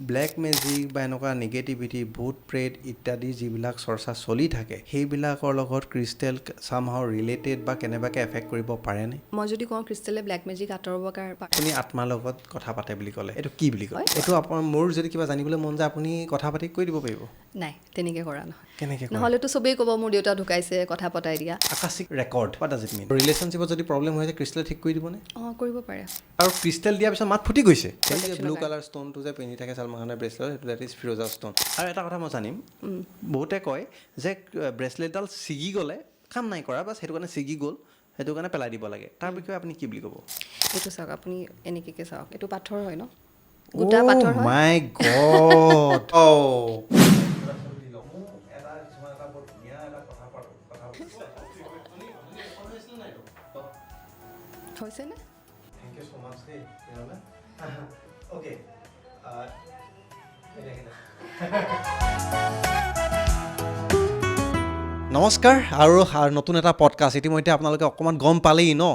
Black magic বা এনেকুৱা negativity, ভূত প্ৰেত ইত্যাদি যিবিলাক চৰ্চা চলি থাকে, সেইবিলাকৰ লগত ক্ৰিষ্টেল চামহাও ৰিলেটেড বা কেনেবাকৈ এফেক্ট কৰিব পাৰেনে? মই যদি কওঁ ক্ৰিষ্টেলে ব্লেক মেজিক আঁতৰাব কাৰণে, আপুনি আত্মাৰ লগত কথা পাতে বুলি ক'লে এইটো কি বুলি কয়? এইটো আপোনাৰ মোৰ যদি কিবা জানিবলৈ মন যায়, আপুনি কথা পাতি কৈ দিব পাৰিব? নাই, তেনেকৈ কৰা নহয়। কেনেকৈ? নহ'লেতো চবেই ক'ব মোৰ দেউতা ঢুকাইছে, কথা পতাই দিয়া। Akashic record, what does it mean? ৰিলেশ্যনশ্বিপত যদি প্ৰব্লেম হৈ যায়, ক্ৰিষ্টেল ঠিক কৰি দিবনে? অঁ, কৰিব পাৰে। আৰু ক্ৰিষ্টেল দিয়াৰ পিছত মাত ফুটি গৈছে। সেই যে ব্লু কালাৰ ষ্ট'নটো যে পিন্ধি থাকে ছলমান খানৰ ব্ৰেচলেট, সেইটো that is Firoza stone. আৰু এটা কথা মই জানিম, বহুতে কয় যে ব্ৰেচলেটডাল ছিগি গ'লে কাম নাই কৰা, বাছ সেইটো কাৰণে ছিগি গ'ল, সেইটো কাৰণে পেলাই দিব লাগে। তাৰ বিষয়ে আপুনি কি বুলি ক'ব? এইটো চাওক, আপুনি এনেকৈ চাওক, এইটো পাথৰ হয় ন, গোটা পাথৰ হয়। মাই গড। হৈছেনে? Thank you so মাছ দেই। অ'কে। নমস্কাৰ আৰু নতুন এটা পডকাষ্ট ইতিমধ্যে আপোনালোকে অকণমান গম পালেই ন।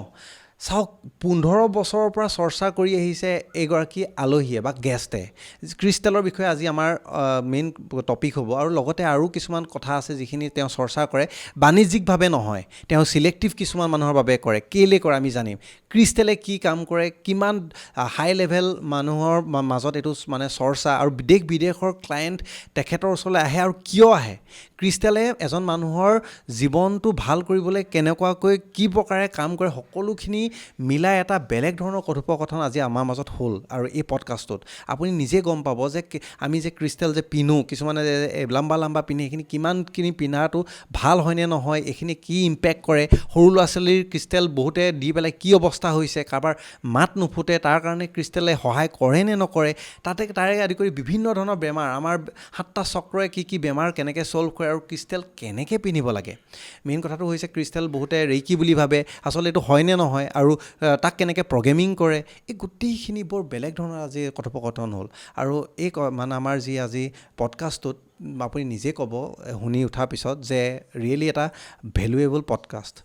চাওক, 15 বছৰৰ পৰা চৰ্চা কৰি আহিছে এইগৰাকী আলহীয়ে বা গেষ্টে। ক্ৰিষ্টেলৰ বিষয়ে আজি আমাৰ মেইন টপিক হ'ব আৰু লগতে আৰু কিছুমান কথা আছে যিখিনি তেওঁ চৰ্চা কৰে, বাণিজ্যিকভাৱে নহয়, তেওঁ চিলেক্টিভ কিছুমান মানুহৰ বাবে কৰে। কেলৈ কৰে আমি জানিম। ক্ৰিষ্টেলে কি কাম কৰে, কিমান হাই লেভেল মানুহৰ মাজত এইটো মানে চৰ্চা আৰু দেশ বিদেশৰ ক্লায়েণ্ট তেখেতৰ ওচৰলৈ আহে আৰু কিয় আহে, ক্ৰিষ্টেলে এজন মানুহৰ জীৱনটো ভাল কৰিবলৈ কেনেকুৱাকৈ কি প্ৰকাৰে কাম কৰে, সকলোখিনি মিলাই এটা বেলেগ ধৰণৰ কথোপকথন আজি আমাৰ মাজত হ'ল। আৰু এই পডকাষ্টটোত আপুনি নিজে গম পাব যে আমি যে ক্ৰিষ্টেল যে পিন্ধো, কিছুমানে যে লম্বা লম্বা পিন্ধে, সেইখিনি কিমানখিনি পিন্ধাটো ভাল হয়নে নহয়, এইখিনি কি ইম্পেক্ট কৰে, সৰু ল'ৰা ছোৱালীৰ ক্ৰিষ্টেল বহুতে দি পেলাই কি অৱস্থা হৈছে, কাৰোবাৰ মাত নুফুটে, তাৰ কাৰণে ক্ৰিষ্টেলে সহায় কৰে নে নকৰে, তাতে তাৰে আদি কৰি বিভিন্ন ধৰণৰ বেমাৰ, আমাৰ 7টা চক্ৰই কি কি বেমাৰ কেনেকৈ ছল্ভ কৰে আৰু ক্ৰিষ্টেল কেনেকৈ পিন্ধিব লাগে। মেইন কথাটো হৈছে ক্ৰিষ্টেল বহুতে ৰেইকি বুলি ভাবে, আচলতে এইটো হয়নে নহয় আৰু তাক কেনেকৈ প্ৰগ্ৰেমিং কৰে, এই গোটেইখিনি বৰ বেলেগ ধৰণৰ আজি কথোপকথন হ'ল। আৰু এই মানে আমাৰ যি আজি পডকাষ্টটোত আপুনি নিজে ক'ব শুনি উঠাৰ পিছত যে ৰিয়েলি এটা ভেলুৱেবল পডকাষ্ট,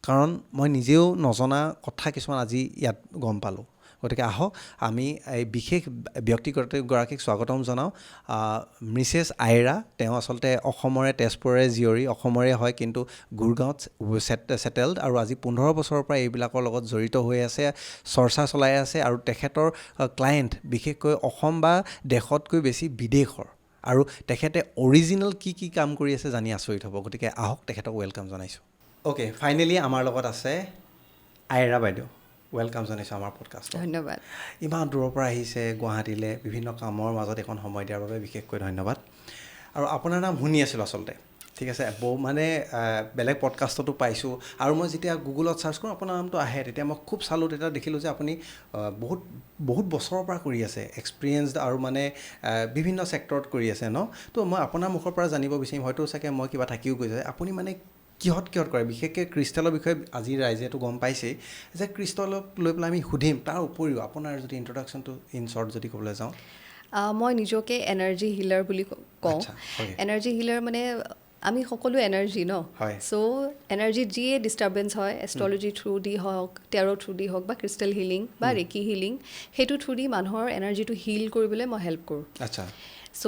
কাৰণ মই নিজেও নজনা কথা কিছুমান আজি ইয়াত গম পালোঁ। গতিকে আহক আমি এই বিশেষ ব্যক্তিগৰাকীক স্বাগতম জনাওঁ, মিছেছ আইৰা। তেওঁ আচলতে অসমৰে, তেজপুৰৰে জীয়ৰী, অসমৰে হয় কিন্তু গুৰগাঁৱত ছেটেলড আৰু আজি 15 বছৰৰ পৰা এইবিলাকৰ লগত জড়িত হৈ আছে, চৰ্চা চলাই আছে। আৰু তেখেতৰ ক্লায়েণ্ট বিশেষকৈ অসম বা দেশতকৈ বেছি বিদেশৰ, আৰু তেখেতে অৰিজিনেল কি কি কাম কৰি আছে জানি আচৰিত হ'ব। গতিকে আহক তেখেতক welcome জনাইছোঁ। অ'কে, ফাইনেলি আমাৰ লগত আছে আইৰা বাইদেউ। Welcome জনাইছোঁ আমাৰ পডকাষ্টত। ধন্যবাদ। ইমান দূৰৰ পৰা আহিছে গুৱাহাটীলৈ, বিভিন্ন কামৰ মাজত এইখন সময় দিয়াৰ বাবে বিশেষকৈ ধন্যবাদ। আৰু আপোনাৰ নাম শুনি আছিলোঁ আচলতে, ঠিক আছে, বহু মানে বেলেগ পডকাষ্টতো পাইছোঁ আৰু মই যেতিয়া গুগলত চাৰ্চ কৰোঁ আপোনাৰ নামটো আহে, তেতিয়া মই খুব চালোঁ, তেতিয়া দেখিলোঁ যে আপুনি বহুত বহুত বছৰৰ পৰা কৰি আছে, এক্সপিৰিয়েঞ্চড আৰু মানে বিভিন্ন ছেক্টৰত কৰি আছে ন। তো মই আপোনাৰ মুখৰ পৰা জানিব বিচাৰিম, হয়তো চাগে মই কিবা থাকিও গৈছে, আপুনি মানে কিহত কিহত কৰে, বিশেষকৈ ক্ৰিষ্টেলৰ বিষয়ে আজি ৰাইজেতো গম পাইছেই যে ক্ৰিষ্টেলক লৈ পেলাই আমি সুধিম, তাৰ উপৰিও আপোনাৰ যদি ইণ্ট্ৰডাকশ্যনটো ইন শ্বৰ্ট যদি ক'বলৈ যাওঁ। মই নিজকে এনাৰ্জি হিলাৰ বুলি কওঁ। এনাৰ্জি হিলাৰ মানে আমি সকলো এনাৰ্জি ন, চ' এনাৰ্জি যিয়ে ডিষ্টাৰ্বেঞ্চ হয়, এষ্ট্ৰলজি থ্ৰু দি হওক, টেৰ' থ্ৰু দি হওক, বা ক্ৰিষ্টেল হিলিং বা ৰেকি হিলিং, সেইটো থ্ৰু দি মানুহৰ এনাৰ্জিটো হিল কৰিবলৈ মই হেল্প কৰোঁ। চ'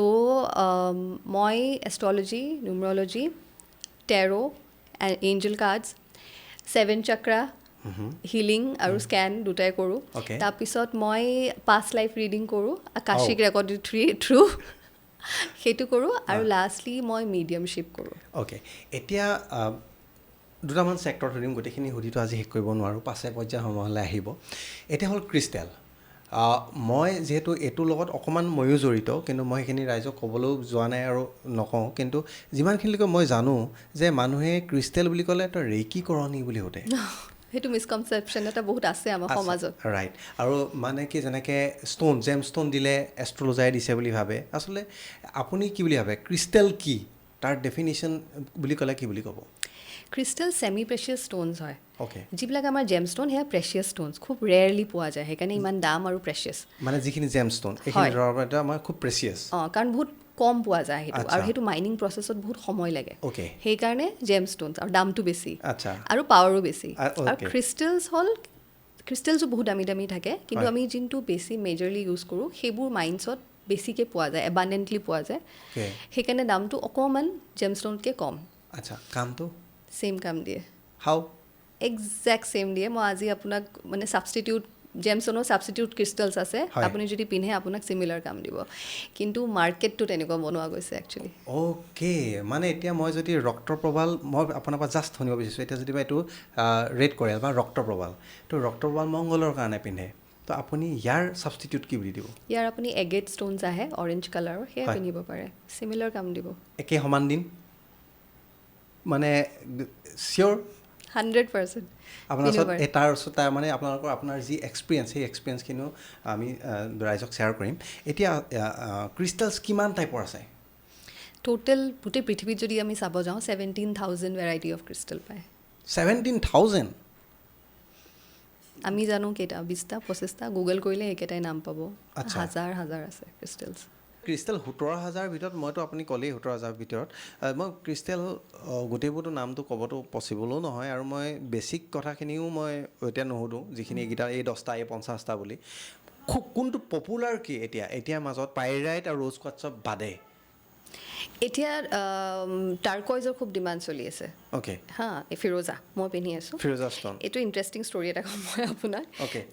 মই astrology, numerology, tarot, angel cards, 7 chakra healing আৰু স্কেন দুটাই কৰোঁ। তাৰপিছত মই পাষ্ট লাইফ ৰিডিং কৰোঁ, আকাশিক ৰেকৰ্ড থ্ৰু সেইটো কৰোঁ, আৰু লাষ্টলি মই মিডিয়ামশ্বিপ কৰোঁ। অ'কে, এতিয়া দুটামান ছেক্টৰত সুধিম, গোটেইখিনি সুধিতো আজি শেষ কৰিব নোৱাৰোঁ, পাছে পৰ্যায় সময়লৈ আহিব। এতিয়া হ'ল ক্ৰিষ্টেল। মই যিহেতু এইটোৰ লগত অকণমান ময়ো জড়িত, কিন্তু মই সেইখিনি ৰাইজক ক'বলৈও যোৱা নাই আৰু নকওঁ, কিন্তু যিমানখিনিলৈকে মই জানো যে মানুহে ক্ৰিষ্টেল বুলি ক'লে তই ৰেইকি কৰ নেকি বুলি সোধে। সেইটো মিছকনচেপশ্যন এটা বহুত আছে আমাৰ সমাজত। ৰাইট। আৰু মানে কি, যেনেকৈ ষ্ট'ন, জেম ষ্ট'ন দিলে এষ্ট্ৰলজাৰে দিছে বুলি ভাবে, আচলতে আপুনি কি বুলি ভাবে ক্ৰিষ্টেল কি, তাৰ ডেফিনিশ্যন বুলি ক'লে কি বুলি ক'ব? ক্ৰিষ্টেল ছেমি প্ৰেচিয়াছ ষ্ট'নছ হয়। যিবিলাক আমাৰ জেম ষ্ট'ন, সেয়া প্ৰেচিয়াছ ষ্ট'নছ, খুব ৰেয়াৰলি পোৱা যায়, সেইকাৰণে ইমান দাম আৰু প্ৰেচিয়াছ। মানে যিখিনি জেম ষ্ট'ন, এইখিনি ধৰক আমাৰ খুব প্ৰেচিয়াছ। অঁ, কাৰণ বহুত কম পোৱা যায় সেইটো, আৰু সেইটো মাইনিং প্ৰচেছত বহুত সময় লাগে, সেইকাৰণে জেম ষ্ট'নছ আৰু দামটো বেছি আৰু পাৱাৰো বেছি। আৰু ক্ৰিষ্টেলছ হ'ল, ক্ৰিষ্টেলছো বহুত দামী দামী থাকে, কিন্তু আমি যোনটো বেছি মেজৰলি ইউজ কৰোঁ সেইবোৰ মাইনছত বেছিকৈ পোৱা যায়, এবাণ্ডেণ্টলি পোৱা যায়, সেইকাৰণে দামটো অকণমান জেমষ্টনতকৈ কম। আচ্ছা, কামটো ছেইম কাম দিয়ে। হাউ? এক্সেক্ট ছেইম দিয়ে। মই আজি আপোনাক মানে ছাবষ্টিটিউট, জেমষ্টনৰ ছাবষ্টিটিউট ক্ৰিষ্টেলছ আছে, আপুনি যদি পিন্ধে আপোনাক চিমিলাৰ কাম দিব, কিন্তু মাৰ্কেটটো তেনেকুৱা বনোৱা গৈছে একচুৱেলি। অ'কে, মানে এতিয়া মই যদি ৰক্ত প্ৰবাল, মই আপোনাৰ পৰা জাষ্ট শুনিব বিচাৰিছোঁ, এতিয়া যদি এইটো ৰেড কৰেল বা ৰক্ত প্ৰবাল, তো ৰক্ত প্ৰবাল মংগলৰ কাৰণে পিন্ধে, তো আপুনি ইয়াৰ ছাবষ্টিটিউট কি বুলি দিব? ইয়াৰ আপুনি এগেট ষ্ট'নছ আহে অৰেঞ্জ কালাৰৰ, সেয়া পিন্ধিব পাৰে, চিমিলাৰ কাম দিব। একে সমান দিন মানে চিয়'ৰ 100%। আপোনাৰ ওচৰত এই তাৰ ওচৰত তাৰমানে আপোনালোকৰ আপোনাৰ যি এক্সপিৰিয়েঞ্চ, সেই এক্সপিৰিয়েঞ্চখিনিও আমি ৰাইজক শ্বেয়াৰ কৰিম। এতিয়া ক্ৰিষ্টেলছ কিমান টাইপৰ আছে? টোটেল গোটেই পৃথিৱীত যদি আমি চাব যাওঁ 17,000 ভেৰাইটি অফ ক্ৰিষ্টেল পায়। 17,000? আমি জানো কেইটা, 20টা 25টা, গুগল কৰিলে এইকেইটাই নাম পাব। হাজাৰ হাজাৰ আছে ক্ৰিষ্টেলছ। ক্ৰিষ্টেল 17,000 ভিতৰত, মইতো আপুনি ক'লেই 17,000 ভিতৰত মই ক্ৰিষ্টেল গোটেইবোৰতো নামটো ক'বতো পচিবলো নহয়, আৰু মই বেছিক কথাখিনিও মই এতিয়া নুসুধোঁ, যিখিনি এইকেইটা এই 10টা এই 50টা বুলি। খুব কোনটো পপুলাৰ কি এতিয়া এতিয়া মাজত পাইৰাইট আৰু ৰ'জ কোৱাৰ্টছৰ বাদে? এতিয়া টাৰ্কইজৰ খুব ডিমাণ্ড চলি আছে। অ'কে, হা, এই ফিৰোজা মই পিন্ধি আছোঁ, ফিৰোজা ষ্ট'ন। এইটো ইণ্টাৰেষ্টিং ষ্টৰি এটা ক'ম মই আপোনাক।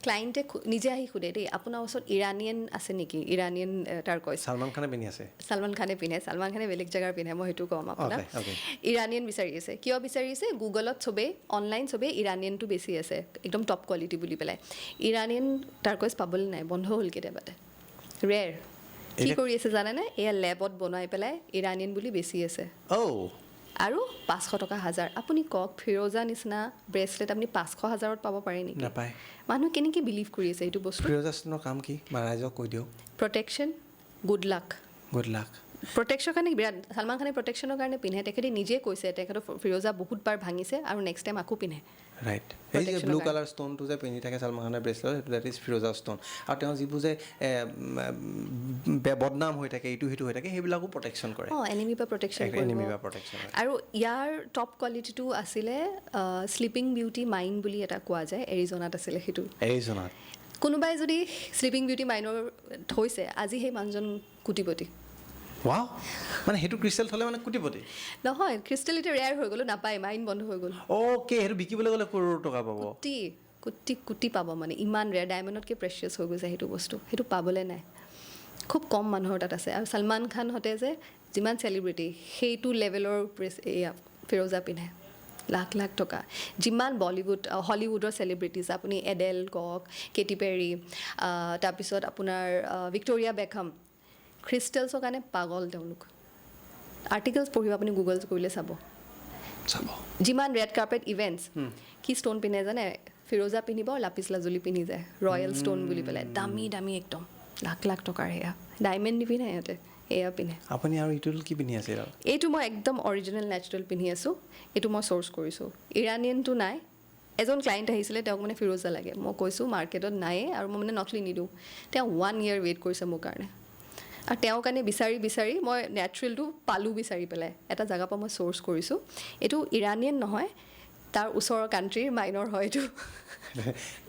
ক্লাইণ্টে নিজে আহি সোধে দেই, আপোনাৰ ওচৰত ইৰাণিয়ান আছে নেকি, ইৰাণিয়ান টাৰ্কইজ? ছলমান খানে পিন্ধি আছে। ছলমান খানে পিন্ধে, ছলমান খানে বেলেগ জেগাৰ পিন্ধে, মই সেইটো ক'ম আপোনাক। ইৰাণিয়ান বিচাৰি আছে। কিয় বিচাৰি আছে? গুগলত চবেই অনলাইন চবেই ইৰাণিয়ানটো বেছি আছে, একদম টপ কোৱালিটি বুলি পেলাই। ইৰাণিয়ান টাৰ্কইজ পাবলৈ নাই, বন্ধ হ'ল কেতিয়াবাতে, ৰেয়াৰ। কি কৰি আছে জানেনে? এয়া লেবত বনাই পেলাই ইৰাণিয়ান বুলি বেচি আছে। আৰু 500 টকা হাজাৰ। আপুনি কওক, ফিৰোজা নিচিনা ব্ৰেচলেট আপুনি 500 হাজাৰত পাব পাৰে নেকি? নাপায়। মানুহ কেনেকৈ বিলিভ কৰি আছে এইটো বস্তু? ফিৰোজা ষ্ট'নৰ কাম কি ৰাইজক কৈ দিয়ক। Protection, good luck. Good luck. প্ৰটেকশ্যনৰ কাৰণে বিৰাট, ছলমান খানে প্ৰটেকশ্যনৰ কাৰণে পিন্ধে, তেখেতে নিজে কৈছে তেখেতৰ ফিৰোজা বহুতবাৰ ভাঙিছে আৰু নেক্সট টাইম আকৌ পিন্ধে। ৰাইট। এই যে ব্লু কালাৰ ষ্ট'নটো যে পিন্ধি থাকে ছলমান খানৰ ব্ৰেচলেট, সেইটো that is ফিৰোজা ষ্ট'ন। আৰু তেওঁ যিবোৰ যে বদনাম হৈ থাকে, ইটো সিটো হৈ থাকে, সেইবিলাকো প্ৰটেকশ্যন কৰে। অঁ, এনিমি পৰা প্ৰটেকশ্যন, এনিমি পৰা প্ৰটেকশ্যন। আৰু ইয়াৰ টপ কোৱালিটিটো আছিলে শ্লিপিং বিউটি মাইন বুলি এটা কোৱা যায়, এৰিজনাত আছিলে সেইটো। এৰিজনাত কোনোবাই যদি শ্লিপিং বিউটি মাইনৰ থৈছে, আজি সেই মানুহজন কোটিপতি। ৱাও, মানে সেইটো ক্ৰিষ্টেল থ'লে মানে কোটিপতি? নহয়, ক্ৰিষ্টেল এতিয়া ৰেয়াৰ হৈ গ'ল, নাপায়, মাইন বন্ধ হৈ গ'ল। অ'কে, সেইটো বিকিবলৈ গ'লে কৰোৰ টকা পাব। কোটি কোটি কোটি পাব, মানে ইমান ৰেয়াৰ, ডায়মণ্ডতকৈ প্ৰেচিয়াছ হৈ গৈছে সেইটো বস্তু, সেইটো পাবলৈ নাই, খুব কম মানুহৰ তাত আছে। আৰু ছলমান খানহঁতে যে যিমান চেলিব্ৰিটি, সেইটো লেভেলৰ এয়া ফিৰোজা পিন্ধে, লাখ লাখ টকা। যিমান বলিউড হলিউডৰ চেলিব্ৰিটিজ, আপুনি এডেল কওক, কেটি পেৰী, তাৰপিছত আপোনাৰ ভিক্টৰিয়া বেকহাম, ক্ৰিষ্টেলছৰ কাৰণে পাগল তেওঁলোক। আৰ্টিকলছ পঢ়িব আপুনি, গুগল কৰিলে চাব। চাব। যিমান ৰেড কাৰ্পেট ইভেণ্টছ, কি ষ্ট'ন পিন্ধে জানে? ফিৰোজা পিন্ধিব, লাপিছ লাজুলি পিন্ধি যায়, ৰয়েল ষ্ট'ন বুলি পেলাই, দামী দামী একদম লাখ লাখ টকাৰ সেয়া। ডায়মণ্ড নিপিন্ধে সিহঁতে, এয়া পিন্ধে। আপুনি আৰু এইটো কি পিন্ধি আছে? এইটো মই একদম অৰিজিনেল নেচাৰেল পিন্ধি আছোঁ, এইটো মই চ'ৰ্চ কৰিছোঁ। ইৰাণিয়ানটো নাই। এজন ক্লাইণ্ট আহিছিলে, তেওঁক মানে ফিৰোজা লাগে, মই কৈছোঁ মাৰ্কেটত নায়েই, আৰু মই মানে নকলি নিদিওঁ। তেওঁ 1 ইয়েৰ ৱেইট কৰিছে মোৰ কাৰণে, আৰু তেওঁৰ কাৰণে বিচাৰি বিচাৰি মই নেচাৰেলটো পালোঁ বিচাৰি পেলাই। এটা জেগাৰ পৰা মই চ'ৰ্চ কৰিছোঁ। এইটো ইৰাণিয়ান নহয়, তাৰ ওচৰৰ কাণ্ট্ৰিৰ মাইনৰ হয় এইটো।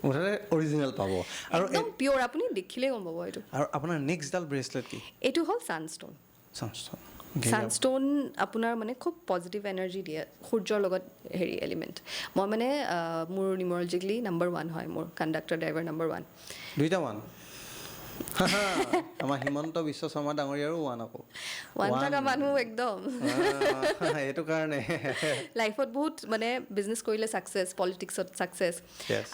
মুঠতে অৰিজিনেল পাব আৰু একদম পিয়'ৰ, আপুনি দেখিলেই গম পাব এইটো। আৰু আপোনাৰ নেক্সটডাল ব্ৰেচলেট কি? এইটো হ'ল ছানষ্ট'ন। ছানষ্ট'ন। ছানষ্ট'ন আপোনাৰ মানে খুব পজিটিভ এনাৰ্জি দিয়ে, সূৰ্যৰ লগত হেৰি এলিমেণ্ট। মই মানে মোৰ নিউমৰলজিকেলি নাম্বাৰ 1 হয়, মোৰ কণ্ডাক্টৰ ড্ৰাইভাৰ নাম্বাৰ 1। দুইটা 1? আমাৰ হিমন্ত বিশ্ব শৰ্মা ডাঙৰীয়াৰো 1 আকৌ। 1 থকা মানুহ একদম। সেইটো কাৰণে লাইফত বহুত মানে বিজনেছ কৰিলে ছাকচেছ, পলিটিক্সত ছাকচেছ।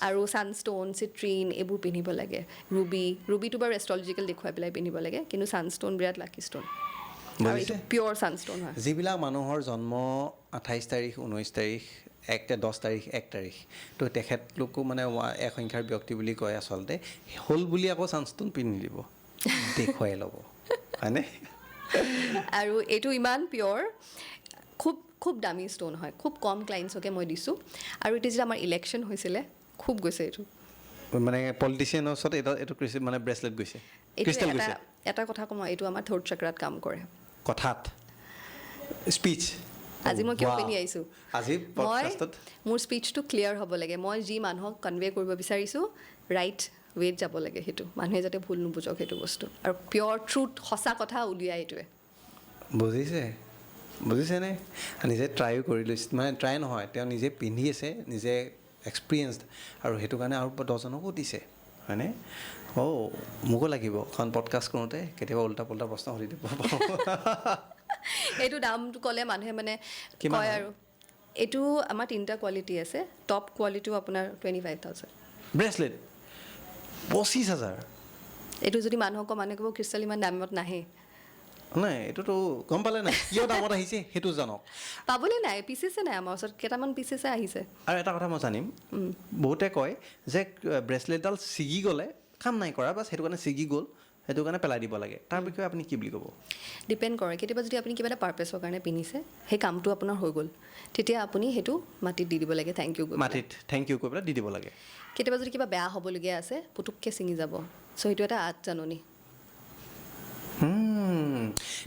আৰু ছানষ্ট'ন, চিট্ৰিন এইবোৰ পিন্ধিব লাগে। ৰুবি, ৰুবিটো বাৰু এষ্ট্ৰলজিকেল দেখুৱাই পেলাই পিন্ধিব লাগে, কিন্তু ছানষ্ট'ন বিৰাট লাকি ষ্ট'ন। আৰু এইটো পিয়'ৰ ছানষ্ট'ন হয়। যিবিলাক মানুহৰ জন্ম 28 তাৰিখ, 19 তাৰিখ, 1 10 তাৰিখ, 1 তাৰিখ, তো তেখেতলোকো মানে এক সংখ্যাৰ ব্যক্তি বুলি কয় আচলতে। হ'ল বুলি আকৌ ছানষ্ট'ন পিন্ধি দিব, দেখুৱাই ল'ব, হয়নে? আৰু এইটো ইমান পিয়'ৰ, খুব খুব দামী ষ্ট'ন হয়, খুব কম ক্লাইণ্টছকে মই দিছোঁ। আৰু এতিয়া যেতিয়া আমাৰ ইলেকশ্যন হৈছিলে, খুব গৈছে এইটো। মানে পলিটিচিয়ানৰ ওচৰত এইটো মানে ব্ৰেচলেট গৈছে, ক্ৰিষ্টেল গৈছে। এটা কথা কওঁ, এইটো আমাৰ থাৰ্ড চক্ৰাত কাম কৰে। কথাত স্পীচ। আজি মই কিয় পিন্ধি আহিছোঁ? আজি মই মোৰ স্পীচটো ক্লিয়াৰ হ'ব লাগে, মই যি মানুহক কনভে কৰিব বিচাৰিছোঁ ৰাইট ৱেইট যাব লাগে, সেইটো মানুহে যাতে ভুল নুবুজক সেইটো বস্তু, আৰু পিয়'ৰ ট্ৰুথ সঁচা কথা উলিয়াই এইটোৱে। বুজিছে, বুজিছেনে? নিজে ট্ৰাইও কৰি লৈছে, মানে ট্ৰাই নহয়, তেওঁ নিজে পিন্ধি আছে, নিজে এক্সপিৰিয়েঞ্চড, আৰু সেইটো কাৰণে আৰু 10জনকো দিছে, হয়নে? অ' মোকো লাগিব, কাৰণ পডকাষ্ট কৰোঁতে কেতিয়াবা উল্টা পুল্টা প্ৰশ্ন সুধি দিব পাৰোঁ। এইটো দামটো ক'লে মানুহে মানে কিমান কয় হয়? আৰু এইটো আমাৰ 3টা কোৱালিটি আছে। টপ কোৱালিটিও আপোনাৰ 25,000। ব্ৰেচলেট 25,000? এইটো যদি মানুহক কওঁ, মানুহে ক'ব ক্ৰিষ্টেল ইমান দামত নাহে। নাই, এইটোতো গম পালে নাই কিয় দামত আহিছে সেইটো জানক। পাবলৈ নাই, পিচেছে নাই আমাৰ ওচৰত, কেইটামান পিচেছে আহিছে। আৰু এটা কথা মই জানিম, বহুতে কয় যে ব্ৰেচলেটডাল ছিগি গ'লে কাম নাই কৰা, বাছ সেইটো কাৰণে ছিগি গ'ল, সেইটো কাৰণে পেলাই দিব লাগে। তাৰ বিষয়ে আপুনি কি বুলি ক'ব? ডিপেণ্ড কৰে, কেতিয়াবা যদি আপুনি কিবা এটা পাৰ্পাছৰ কাৰণে পিন্ধিছে, সেই কামটো আপোনাৰ হৈ গ'ল, তেতিয়া আপুনি সেইটো মাটিত দি দিব লাগে, thank U কৈ পেলাই। মাটিত thank U কৈ পেলাই দি দিব লাগে। কেতিয়াবা যদি কিবা বেয়া হ'বলগীয়া আছে, পুতুককৈ ছিঙি যাব। চ' সেইটো এটা আঠজাননী।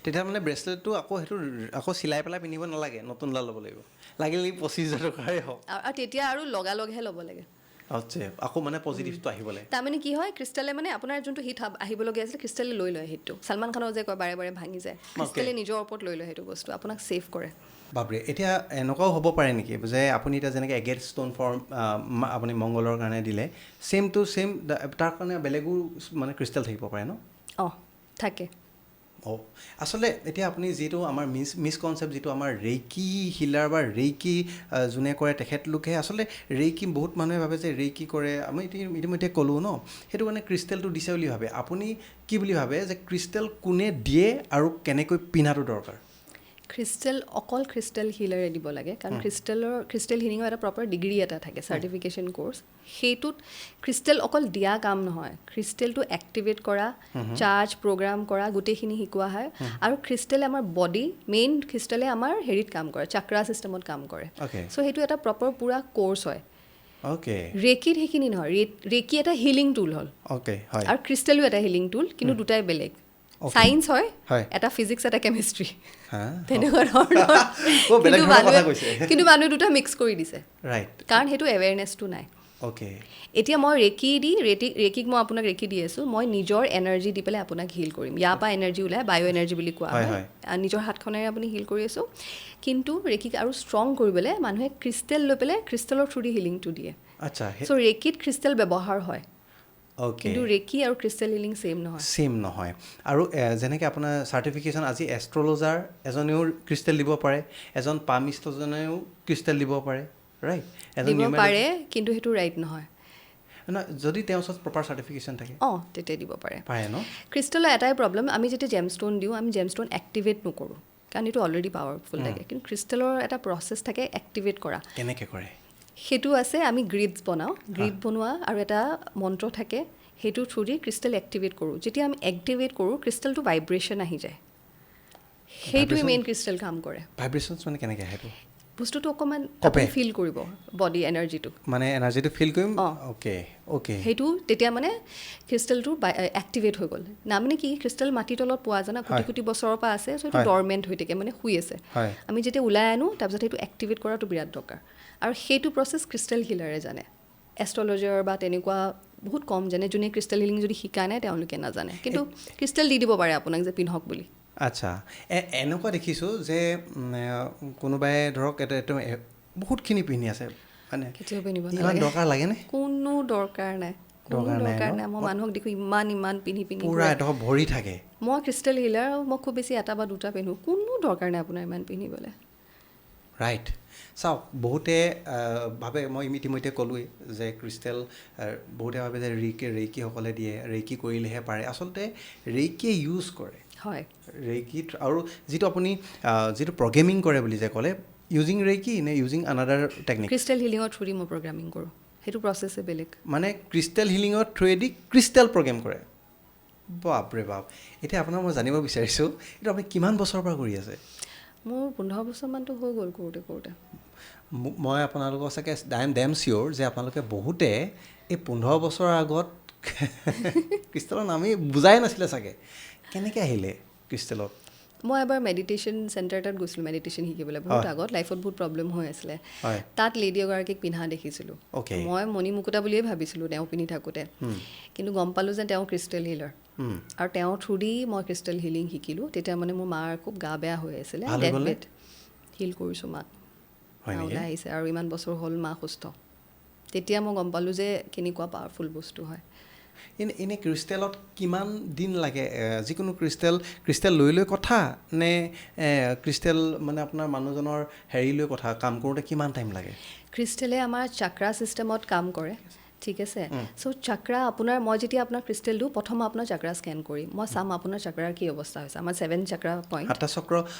তেতিয়া মানে ব্ৰেচলেটটো আকৌ সেইটো আকৌ চিলাই পেলাই পিন্ধিব নালাগে, নতুনডাল ল'ব লাগিব, লাগিলে 25,000 টকাৰে হওক। আৰু তেতিয়া আৰু লগালগহে ল'ব লাগে। আচ্ছা, আকৌ মানে পজিটিভটো আহিব লাগে। তাৰমানে কি হয়, ক্ৰিষ্টেলে মানে আপোনাৰ যোনটো হিট আহিবলগীয়া আছিলে, ক্ৰিষ্টেলে লৈ লয় হিটটো। ছলমান খানৰ যে কয় বাৰে বাৰে ভাঙি যায়, ক্ৰিষ্টেলে নিজৰ ওপৰত লৈ লয় সেইটো বস্তু, আপোনাক ছেভ কৰে। বাপৰে, এতিয়া এনেকুৱাও হ'ব পাৰে নেকি যে আপুনি এতিয়া যেনেকৈ এগেট ষ্ট'ন ফৰ আপুনি মংগলৰ কাৰণে দিলে, ছেইম টু ছেইম তাৰ কাৰণে বেলেগো মানে ক্ৰিষ্টেল থাকিব পাৰে ন? অঁ, থাকে। অঁ, আচলতে এতিয়া আপুনি যিটো আমাৰ মিছকনচেপ্ট, যিটো আমাৰ ৰেইকি হিলাৰ বা ৰেইকি যোনে কৰে তেখেতলোকে আচলতে ৰেইকি, বহুত মানুহে ভাবে যে ৰেইকি কৰে, আমি ইতিমধ্যে ক'লোঁ ন, সেইটো কাৰণে ক্ৰিষ্টেলটো দিছে বুলি ভাবে। আপুনি কি বুলি ভাবে যে ক্ৰিষ্টেল কোনে দিয়ে আৰু কেনেকৈ পিন্ধাটো দৰকাৰ? ক্ৰিষ্টেল অকল ক্ৰিষ্টেল হিলাৰে দিব লাগে, কাৰণ ক্ৰিষ্টেল হিলিঙৰ এটা প্ৰপাৰ ডিগ্ৰী এটা থাকে, চাৰ্টিফিকেশ্যন কৰ্চ। সেইটোত ক্ৰিষ্টেল অকল দিয়া কাম নহয়, ক্ৰিষ্টেলটো এক্টিভেট কৰা, চাৰ্জ প্ৰগ্ৰাম কৰা, গোটেইখিনি শিকোৱা হয়। আৰু ক্ৰিষ্টেলে আমাৰ বডি, মেইন ক্ৰিষ্টেলে আমাৰ হেৰিত কাম কৰে, চাক্ৰা ছিষ্টেমত কাম কৰে। চ' সেইটো এটা প্ৰপাৰ পূৰা কৰ্চ হয়। ৰেকিত সেইখিনি নহয়, ৰেকি এটা হিলিং টুল হ'ল। আৰু ক্ৰিষ্টেলো এটা হিলিং টুল, কিন্তু দুটাই বেলেগ। চায়েন্স হয়, এটা ফিজিক্স, এটা কেমিষ্ট্ৰি, তেনেকুৱা ধৰণৰ। কিন্তু মানুহে দুটা মিক্স কৰি দিছে, কাৰণ সেইটো এৱেৰনেছটো নাই। এতিয়া মই ৰেকি দি, ৰেকিক মই আপোনাক ৰেকি দি আছোঁ, মই নিজৰ এনাৰ্জি দি পেলাই আপোনাক হিল কৰিম। ইয়াৰ পৰা এনাৰ্জি ওলাই, বায়' এনাৰ্জি বুলি কোৱা হয়, নিজৰ হাতখনেৰে আপুনি হিল কৰি আছোঁ। কিন্তু ৰেকিক আৰু ষ্ট্ৰং কৰিবলৈ মানুহে ক্ৰিষ্টেল লৈ পেলাই ক্ৰিষ্টেলৰ থ্ৰু দি হিলিংটো দিয়ে। চ' ৰেকিত ক্ৰিষ্টেল ব্যৱহাৰ হয়, কিন্তু ৰেকি আৰু ক্ৰিষ্টেল হিলিং ছেইম নহয়। ছেইম নহয়। আৰু যেনেকৈ আপোনাৰ চাৰ্টিফিকেশ্যন, আজি এষ্ট্ৰলজাৰ এজনেও ক্ৰিষ্টেল দিব পাৰে, এজন পামিষ্ট এজনেও ক্ৰিষ্টেল দিব পাৰে, ৰাইট? দিব পাৰে, কিন্তু সেইটো ৰাইট নহয়। নহয়, যদি তেওঁৰ ওচৰত প্ৰপাৰ চাৰ্টিফিকেশ্যন থাকে। অঁ, তেতিয়া দিব পাৰে। পাৰে ন? ক্ৰিষ্টেলৰ এটাই প্ৰব্লেম, আমি যেতিয়া জেমষ্ট'ন দিওঁ, আমি জেমষ্ট'ন এক্টিভেট নকৰোঁ, কাৰণ এইটো অলৰেডি পাৱাৰফুল থাকে। কিন্তু ক্ৰিষ্টেলৰ এটা প্ৰচেছ থাকে এক্টিভেট কৰা। কেনেকৈ কৰে সেইটো আছে, আমি গ্ৰিডছ বনাওঁ, গ্ৰিড বনোৱা আৰু এটা মন্ত্ৰ থাকে, সেইটো থ্ৰু দি ক্ৰিষ্টেল এক্টিভেট কৰোঁ। যেতিয়া আমি এক্টিভেট কৰোঁ, ক্ৰিষ্টেলটো ভাইব্ৰেশ্যন আহি যায়, সেইটোৱে মেইন ক্ৰিষ্টেল কাম কৰে। ভাইব্ৰেশ্যনছ মানে কেনেকৈ আহে? বস্তুটো অকণমান ফিল কৰিব, বডি এনাৰ্জিটো, মানে এনাৰ্জিটো ফিল কৰিম। অ'কে অ'কে, সেইটো তেতিয়া মানে ক্ৰিষ্টেলটো এক্টিভেট হৈ গ'ল। না মানে কি, ক্ৰিষ্টেল মাটিৰ তলত পোৱা যায় না, কোটি কোটি বছৰৰ পৰা আছে, চ' সেইটো ডৰমেণ্ট হৈ থাকে, মানে শুই আছে। আমি যেতিয়া ওলাই আনো, তাৰপিছত সেইটো এক্টিভেট কৰাটো বিৰাট দৰকাৰ। আৰু সেইটো প্ৰচেছ ক্ৰিষ্টেল হিলাৰে জানে, এষ্ট্ৰলজাৰ বা তেনেকুৱা বহুত কম জানে। যোনে ক্ৰিষ্টেল হিলিং যদি শিকা নাই তেওঁলোকে নাজানে, কিন্তু ক্ৰিষ্টেল দি দিব পাৰে আপোনাক যে পিন্ধক বুলি। আচ্ছা, এনেকুৱা দেখিছোঁ যে কোনোবাই ধৰক এটা একদম বহুতখিনি পিন্ধি আছে, মানে কেতিয়াও পিন্ধিব ইমান দৰকাৰ লাগেনে? কোনো দৰকাৰ নাই, কোনো দৰকাৰ নাই। মই মানুহক দেখোঁ ইমান ইমান পিন্ধি পিন্ধি পূৰা এডোখৰ ভৰি থাকে। মই ক্ৰিষ্টেল হিলাৰ, মই খুব বেছি এটা বা দুটা পিন্ধো, কোনো দৰকাৰ নাই আপোনাৰ ইমান পিন্ধিবলৈ। ৰাইট। চাওক, বহুতে ভাবে, মই ইতিমধ্যে ক'লোৱেই যে ক্ৰিষ্টেল বহুতে ভাবে যে ৰেইকিসকলে দিয়ে, ৰেইকি কৰিলেহে পাৰে। আচলতে ৰেইকিয়ে ইউজ কৰে। হয়, ৰেইকিত। আৰু যিটো আপুনি যিটো প্ৰগ্ৰেমিং কৰে বুলি যে ক'লে, ইউজিং ৰেইকি নে ইউজিং আনাডাৰ টেকনিক? ক্ৰিষ্টেল হিলিঙৰ থ্ৰুদি মই প্ৰগ্ৰামিং কৰোঁ, সেইটো প্ৰচেছে বেলেগ। মানে ক্ৰিষ্টেল হিলিঙৰ থ্ৰুৱেদি ক্ৰিষ্টেল প্ৰগ্ৰেম কৰে। বাপৰে বাপ। এতিয়া আপোনাৰ মই জানিব বিচাৰিছোঁ, এইটো আপুনি কিমান বছৰৰ পৰা কৰি আছে? মোৰ 15 বছৰমানটো হৈ গ'ল কৰোঁতে কৰোঁতে। মই আপোনালোকক চাগে I am dam চিয়'ৰ যে আপোনালোকে বহুতে এই 15 বছৰৰ আগত ক্ৰিষ্টেলৰ নামেই বুজাই নাছিলে চাগে। কেনেকৈ আহিলে ক্ৰিষ্টেলত? মই এবাৰ মেডিটেশ্যন চেণ্টাৰ এটাত গৈছিলোঁ মেডিটেশ্যন শিকিবলৈ, বহুত আগত, লাইফত বহুত প্ৰব্লেম হৈ আছিলে। তাত লেডি এগৰাকীক পিন্ধা দেখিছিলোঁ। মই মণিমুকুতা বুলিয়ে ভাবিছিলোঁ তেওঁ পিন্ধি থাকোঁতে, কিন্তু গম পালোঁ যে তেওঁ ক্ৰিষ্টেল হিলাৰ। আৰু তেওঁৰ থ্ৰু দি মই ক্ৰিষ্টেল হিলিং শিকিলোঁ। তেতিয়া মানে মোৰ মাৰ খুব গা বেয়া হৈ আছিলে, ভাল হৈ গ'লনে? ডেথ বেড, হিল কৰিছোঁ মাক, হয় মা নেকি? ওলাই আহিছে আৰু ইমান বছৰ হ'ল মা সুস্থ। তেতিয়া মই গম পালোঁ যে কেনেকুৱা পাৱাৰফুল বস্তু হয়। এনে ক্ৰিষ্টেলত কিমান দিন লাগে? যিকোনো ক্ৰিষ্টেল লৈ লৈ কথা নে, ক্ৰিষ্টেল মানে আপোনাৰ মানুহজনৰ হেৰি লৈ কথা, কাম কৰোঁতে কিমান টাইম লাগে? ক্ৰিষ্টেলে আমাৰ চাক্ৰা ছিষ্টেমত কাম কৰে, ঠিক আছে। চ' চাক্ৰা আপোনাৰ, মই যেতিয়া আপোনাৰ ক্ৰিষ্টেল দিওঁ, প্ৰথম আপোনাৰ চাক্ৰা স্কেন কৰিম, মই চাম আপোনাৰ চাক্ৰাৰ কি অৱস্থা হৈছে। আমাৰ 7 চাক্ৰা পইণ্ট। সাতটা চক্ৰ,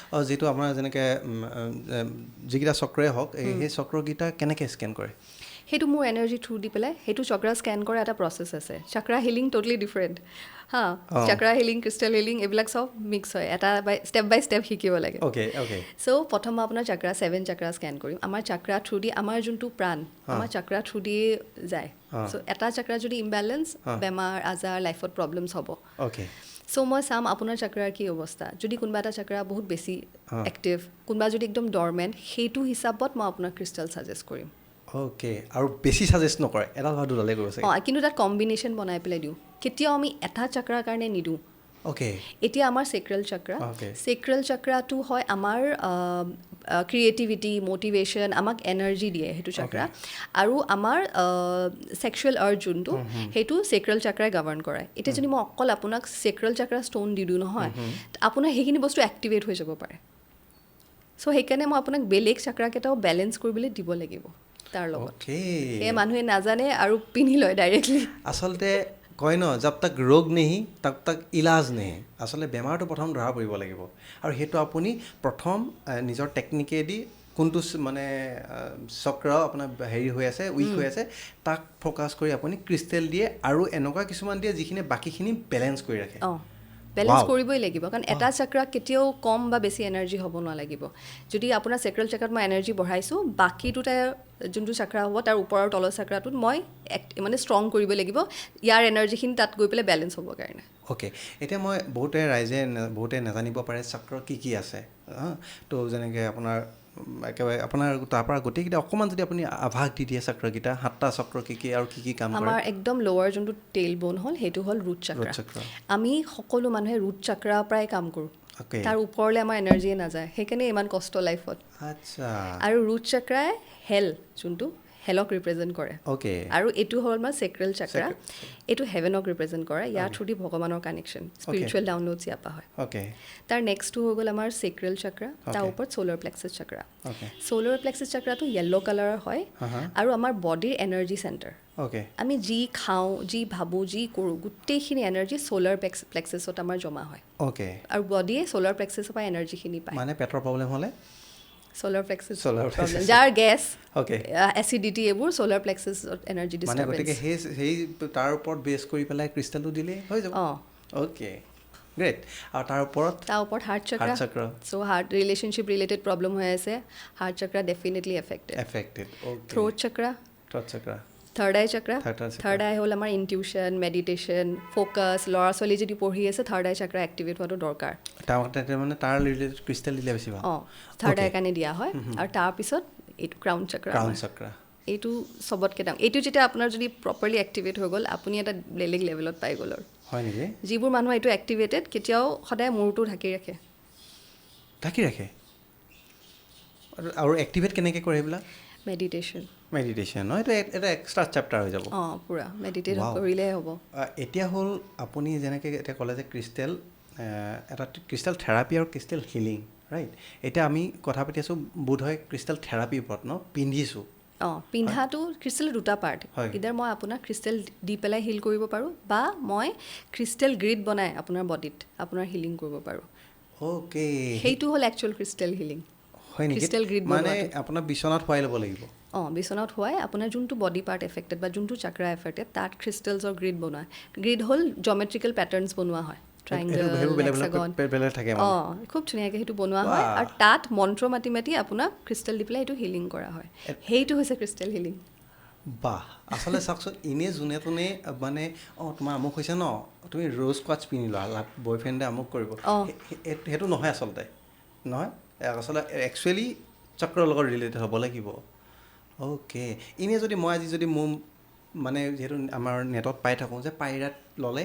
যিটো আপোনাৰ যেনেকৈ, যিকেইটা চক্ৰই হওক, সেই চক্ৰকেইটা কেনেকৈ স্কেন কৰে? সেইটো মোৰ এনাৰ্জি থ্ৰু দি পেলাই সেইটো চক্ৰা স্কেন কৰা এটা প্ৰচেছ আছে। চাক্ৰা হিলিং ট'টেলি ডিফাৰেণ্ট, হা, চাক্ৰা হিলিং, ক্ৰিষ্টেল হিলিং এইবিলাক চব মিক্স হয়, এটা বাই ষ্টেপ বাই ষ্টেপ শিকিব লাগে। চ' প্ৰথম আপোনাৰ চাক্ৰা, 7 চাক্ৰা স্কেন কৰিম। আমাৰ চাক্ৰা থ্ৰু দি আমাৰ যোনটো প্ৰাণ, আমাৰ চাক্ৰা থ্ৰু দিয়ে যায়। চ' এটা চাক্ৰা যদি ইমবেলেঞ্চ, বেমাৰ আজাৰ, লাইফত প্ৰব্লেমছ হ'ব। চ' মই চাম আপোনাৰ চাক্ৰাৰ কি অৱস্থা। যদি কোনোবা এটা চাক্ৰা বহুত বেছি এক্টিভ, কোনোবা যদি একদম ডৰমেণ্ট, সেইটো হিচাপত মই আপোনাক ক্ৰিষ্টেল ছাজেষ্ট কৰিম। আৰু বেছি ছাজেষ্ট নকৰে, এডাল বা দুডালেই কৰিব চাগে। কিন্তু তাত কম্বিনেশ্যন বনাই পেলাই দিওঁ, কেতিয়াও আমি এটা চাক্ৰাৰ কাৰণে নিদিওঁ। এতিয়া আমাৰ চেক্ৰেল চাক্ৰা, চেক্ৰেল চাক্ৰাটো হয় আমাৰ ক্ৰিয়েটিভিটি, মটিভেশ্যন, আমাক এনাৰ্জি দিয়ে সেইটো চাক্ৰা। আৰু আমাৰ ছেক্সুৱেল আৰ্জ যোনটো, সেইটো চেক্ৰেল চাক্ৰাই গভৰ্ণ কৰে। এতিয়া যদি মই অকল আপোনাক চেক্ৰেল চাক্ৰা ষ্ট'ন দি দিওঁ নহয়, আপোনাৰ সেইখিনি বস্তু এক্টিভেট হৈ যাব পাৰে। চ' সেইকাৰণে মই আপোনাক বেলেগ চাক্ৰাকেইটাও বেলেঞ্চ কৰিবলৈ দিব লাগিব তাৰ লগত। সেয়ে মানুহে নাজানে আৰু পিন্ধি লয় ডাইৰেক্টলি। আচলতে কয় ন, জব তাক ৰোগ নেহি তব তাক ইলাজ নেহি। আচলতে বেমাৰটো প্ৰথম ধৰা পৰিব লাগিব, আৰু সেইটো আপুনি প্ৰথম নিজৰ টেকনিকেদি কোনটো মানে, চক্ৰ আপোনাৰ হেৰি হৈ আছে, উইক হৈ আছে, তাক ফ'কাছ কৰি আপুনি ক্ৰিষ্টেল দিয়ে আৰু এনেকুৱা কিছুমান দিয়ে যিখিনি বাকীখিনি বেলেঞ্চ কৰি ৰাখে। বেলেঞ্চ কৰিবই লাগিব, কাৰণ এটা চাক্ৰা কেতিয়াও কম বা বেছি এনাৰ্জি হ'ব নালাগিব। যদি আপোনাৰ চেক্ৰেল চাক্ৰাত মই এনাৰ্জি বঢ়াইছোঁ, বাকী দুটা যোনটো চাক্ৰা হ'ব তাৰ ওপৰৰ আৰু তলৰ চাক্ৰাটোত মই মানে ষ্ট্ৰং কৰিব লাগিব, ইয়াৰ এনাৰ্জিখিনি তাত গৈ পেলাই বেলেঞ্চ হ'বৰ কাৰণে। এতিয়া মই বহুতে ৰাইজে বহুতে নাজানিব পাৰে চক্ৰ কি কি আছে। তো যেনেকৈ আপোনাৰ একেবাৰে আপোনাৰ তাৰ পৰা গোটেইকেইটা অকণমান যদি আপুনি আভাস দি দিয়ে চক্ৰকেইটা, সাতটা চক্ৰ কি কি আৰু কি কি কাম কৰে? আমাৰ একদম লৱাৰ যোনটো টেইল বন হ'ল সেইটো হ'ল ৰুট চক্ৰ। ৰুট চক্ৰ। আমি সকলো মানুহে ৰুট চক্ৰৰ পৰাই কাম কৰোঁ, তাৰ ওপৰলৈ আমাৰ এনাৰ্জিয়ে নাযায়, সেইকাৰণে ইমান কষ্ট লাইফত। আৰু ৰুট চক্ৰাই হেল, যোনটো হেলক ৰিপ্ৰেজেণ্ট কৰে। আৰু এইটো হ'ল আমাৰ চেক্ৰেল চক্ৰা, এইটো হেভেনক ৰিপ্ৰেজেণ্ট কৰে। ইয়াৰ থ্ৰু দি ভগৱানৰ কানেকশ্যন, স্পিৰিচুৱেল ডাউনলোডছ ইয়াৰ পৰা হয়। তাৰ নেক্সটটো হৈ গ'ল আমাৰ চেক্ৰেল চক্ৰা, তাৰ ওপৰত চ'লাৰ প্লেক্সাছ চক্ৰা। চ'লাৰ প্লেক্সাছ চক্ৰাটো য়েল্ল' কালাৰৰ হয় আৰু আমাৰ বডিৰ এনাৰ্জি চেণ্টাৰ। আমি যি খাওঁ, যি ভাবোঁ, যি কৰোঁ, গোটেইখিনি এনাৰ্জি চ'লাৰ প্লেক্সাছত আমাৰ জমা হয়। আৰু বডিয়ে চ'লাৰ প্লেক্সাছৰ পৰা এনাৰ্জিখিনি পায়। মানে পেটৰ প্ৰব্লেম হ'লে? Solar plexus Solar problem. plexus. যাৰ গেছ, এচিডিটি, এইবোৰ চ'লাৰ প্লেক্সাছত এনাৰ্জি মানে ডিষ্টাৰ্বেঞ্চ। গতিকে সেই তাৰ ওপৰত বেছ কৰি পেলাই ক্ৰিষ্টেলটো দিলেই হৈ যাব। গ্ৰেট। আৰু তাৰ ওপৰত? তাৰ ওপৰত heart chakra. Heart chakra. So' heart relationship related problem হৈ আছে, heart chakra definitely affected. Affected. Throat chakra. Throat chakra. Third eye chakra. Third eye chakra. Third eye হ'ল আমাৰ ইনটিউশ্যন, মেডিটেশ্যন, ফ'কাছ। ল'ৰা ছোৱালী যদি পঢ়ি আছে, থাৰ্ড আই চক্ৰা এক্টিভেট হোৱাটো দৰকাৰ। তাৰ মানে তাৰ ৰিলেটেড ক্ৰিষ্টেল দিলে বেছি ভাল। থাৰ্ড আইৰ কাৰণে দিয়া হয়। আৰু তাৰপিছত এইটো ক্ৰাউন চক্ৰা। ক্ৰাউন চক্ৰা। এইটো চবতকৈ ডাঙৰ। এইটো যেতিয়া আপোনাৰ যদি প্ৰপাৰলি এক্টিভেট হৈ গ'ল, আপুনি এটা বেলেগ লেভেলত পাই গ'ল আৰু। হয় নেকি? যিবোৰ মানুহ এইটো এক্টিভেটেড, কেতিয়াও সদায় মূৰটো ঢাকি ৰাখে। ঢাকি ৰাখে? আৰু এক্টিভেট কেনেকৈ কৰে সেইবিলাক? মেডিটেশ্যন। মেডিটেশ্যন ন, এইটো এটা এক্সট্ৰা চেপ্টাৰ হৈ যাব। পূৰা মেডিটেট কৰিলেহে হ'ব। এতিয়া হ'ল আপুনি যেনেকৈ এতিয়া ক'লে যে ক্ৰিষ্টেল, এটা ক্ৰিষ্টেল থেৰাপি আৰু ক্ৰিষ্টেল হিলিং, ৰাইট? এতিয়া আমি কথা পাতি আছোঁ বোধহয় ক্ৰিষ্টেল থেৰাপিৰ ওপৰত ন, পিন্ধিছোঁ। পিন্ধাটো ক্ৰিষ্টেলৰ দুটা পাৰ্ট। ইদাৰ মই আপোনাক ক্ৰিষ্টেল দি পেলাই হিল কৰিব পাৰোঁ, বা মই ক্ৰিষ্টেল গ্ৰিড বনাই আপোনাৰ বডিত আপোনাৰ হিলিং কৰিব পাৰোঁ। সেইটো হ'ল একচুৱেল ক্ৰিষ্টেল হিলিং। হয় নেকি? ক্ৰিষ্টেল গ্ৰিড মানে বনোৱাটো। আপোনাৰ বিচনাত শুৱাই ল'ব লাগিব। বিচনাত শুৱাই আপোনাৰ যোনটো বডি পাৰ্ট এফেক্টেড বা যোনটো চাক্ৰা এফেক্টেড, তাত ক্ৰিষ্টেলছৰ গ্ৰিড বনোৱা। গ্ৰিড হ'ল জমেট্ৰিকেল পেটাৰ্ণছ বনোৱা হয়, ট্ৰাইংগল, সেইবোৰ বেলেগ বেলেগ হেক্সাগন। বেলেগ থাকে মানে। খুব ধুনীয়াকৈ সেইটো বনোৱা হয়। আৰু তাত মন্ত্ৰ মাতি মাতি আপোনাক ক্ৰিষ্টেল দি পেলাই সেইটো হিলিং কৰা হয়। সেইটো হৈছে ক্ৰিষ্টেল হিলিং। বাহ, আচলতে চাওকচোন, এনেই যোনে তোনে মানে অঁ তোমাৰ আমুক হৈছে ন, তুমি ৰ'জ কোৱাটছ পিন্ধি লোৱা, বয়ফ্ৰেণ্ডে আমুক কৰিব, সেইটো নহয় আচলতে। নহয় আচলতে একচুৱেলি চক্ৰৰ লগত ৰিলেটেড হ'ব লাগিব। অ'কে, এনেই যদি মই আজি যদি মোৰ মানে যিহেতু আমাৰ নেটত পাই থাকোঁ যে পাইৰাত ল'লে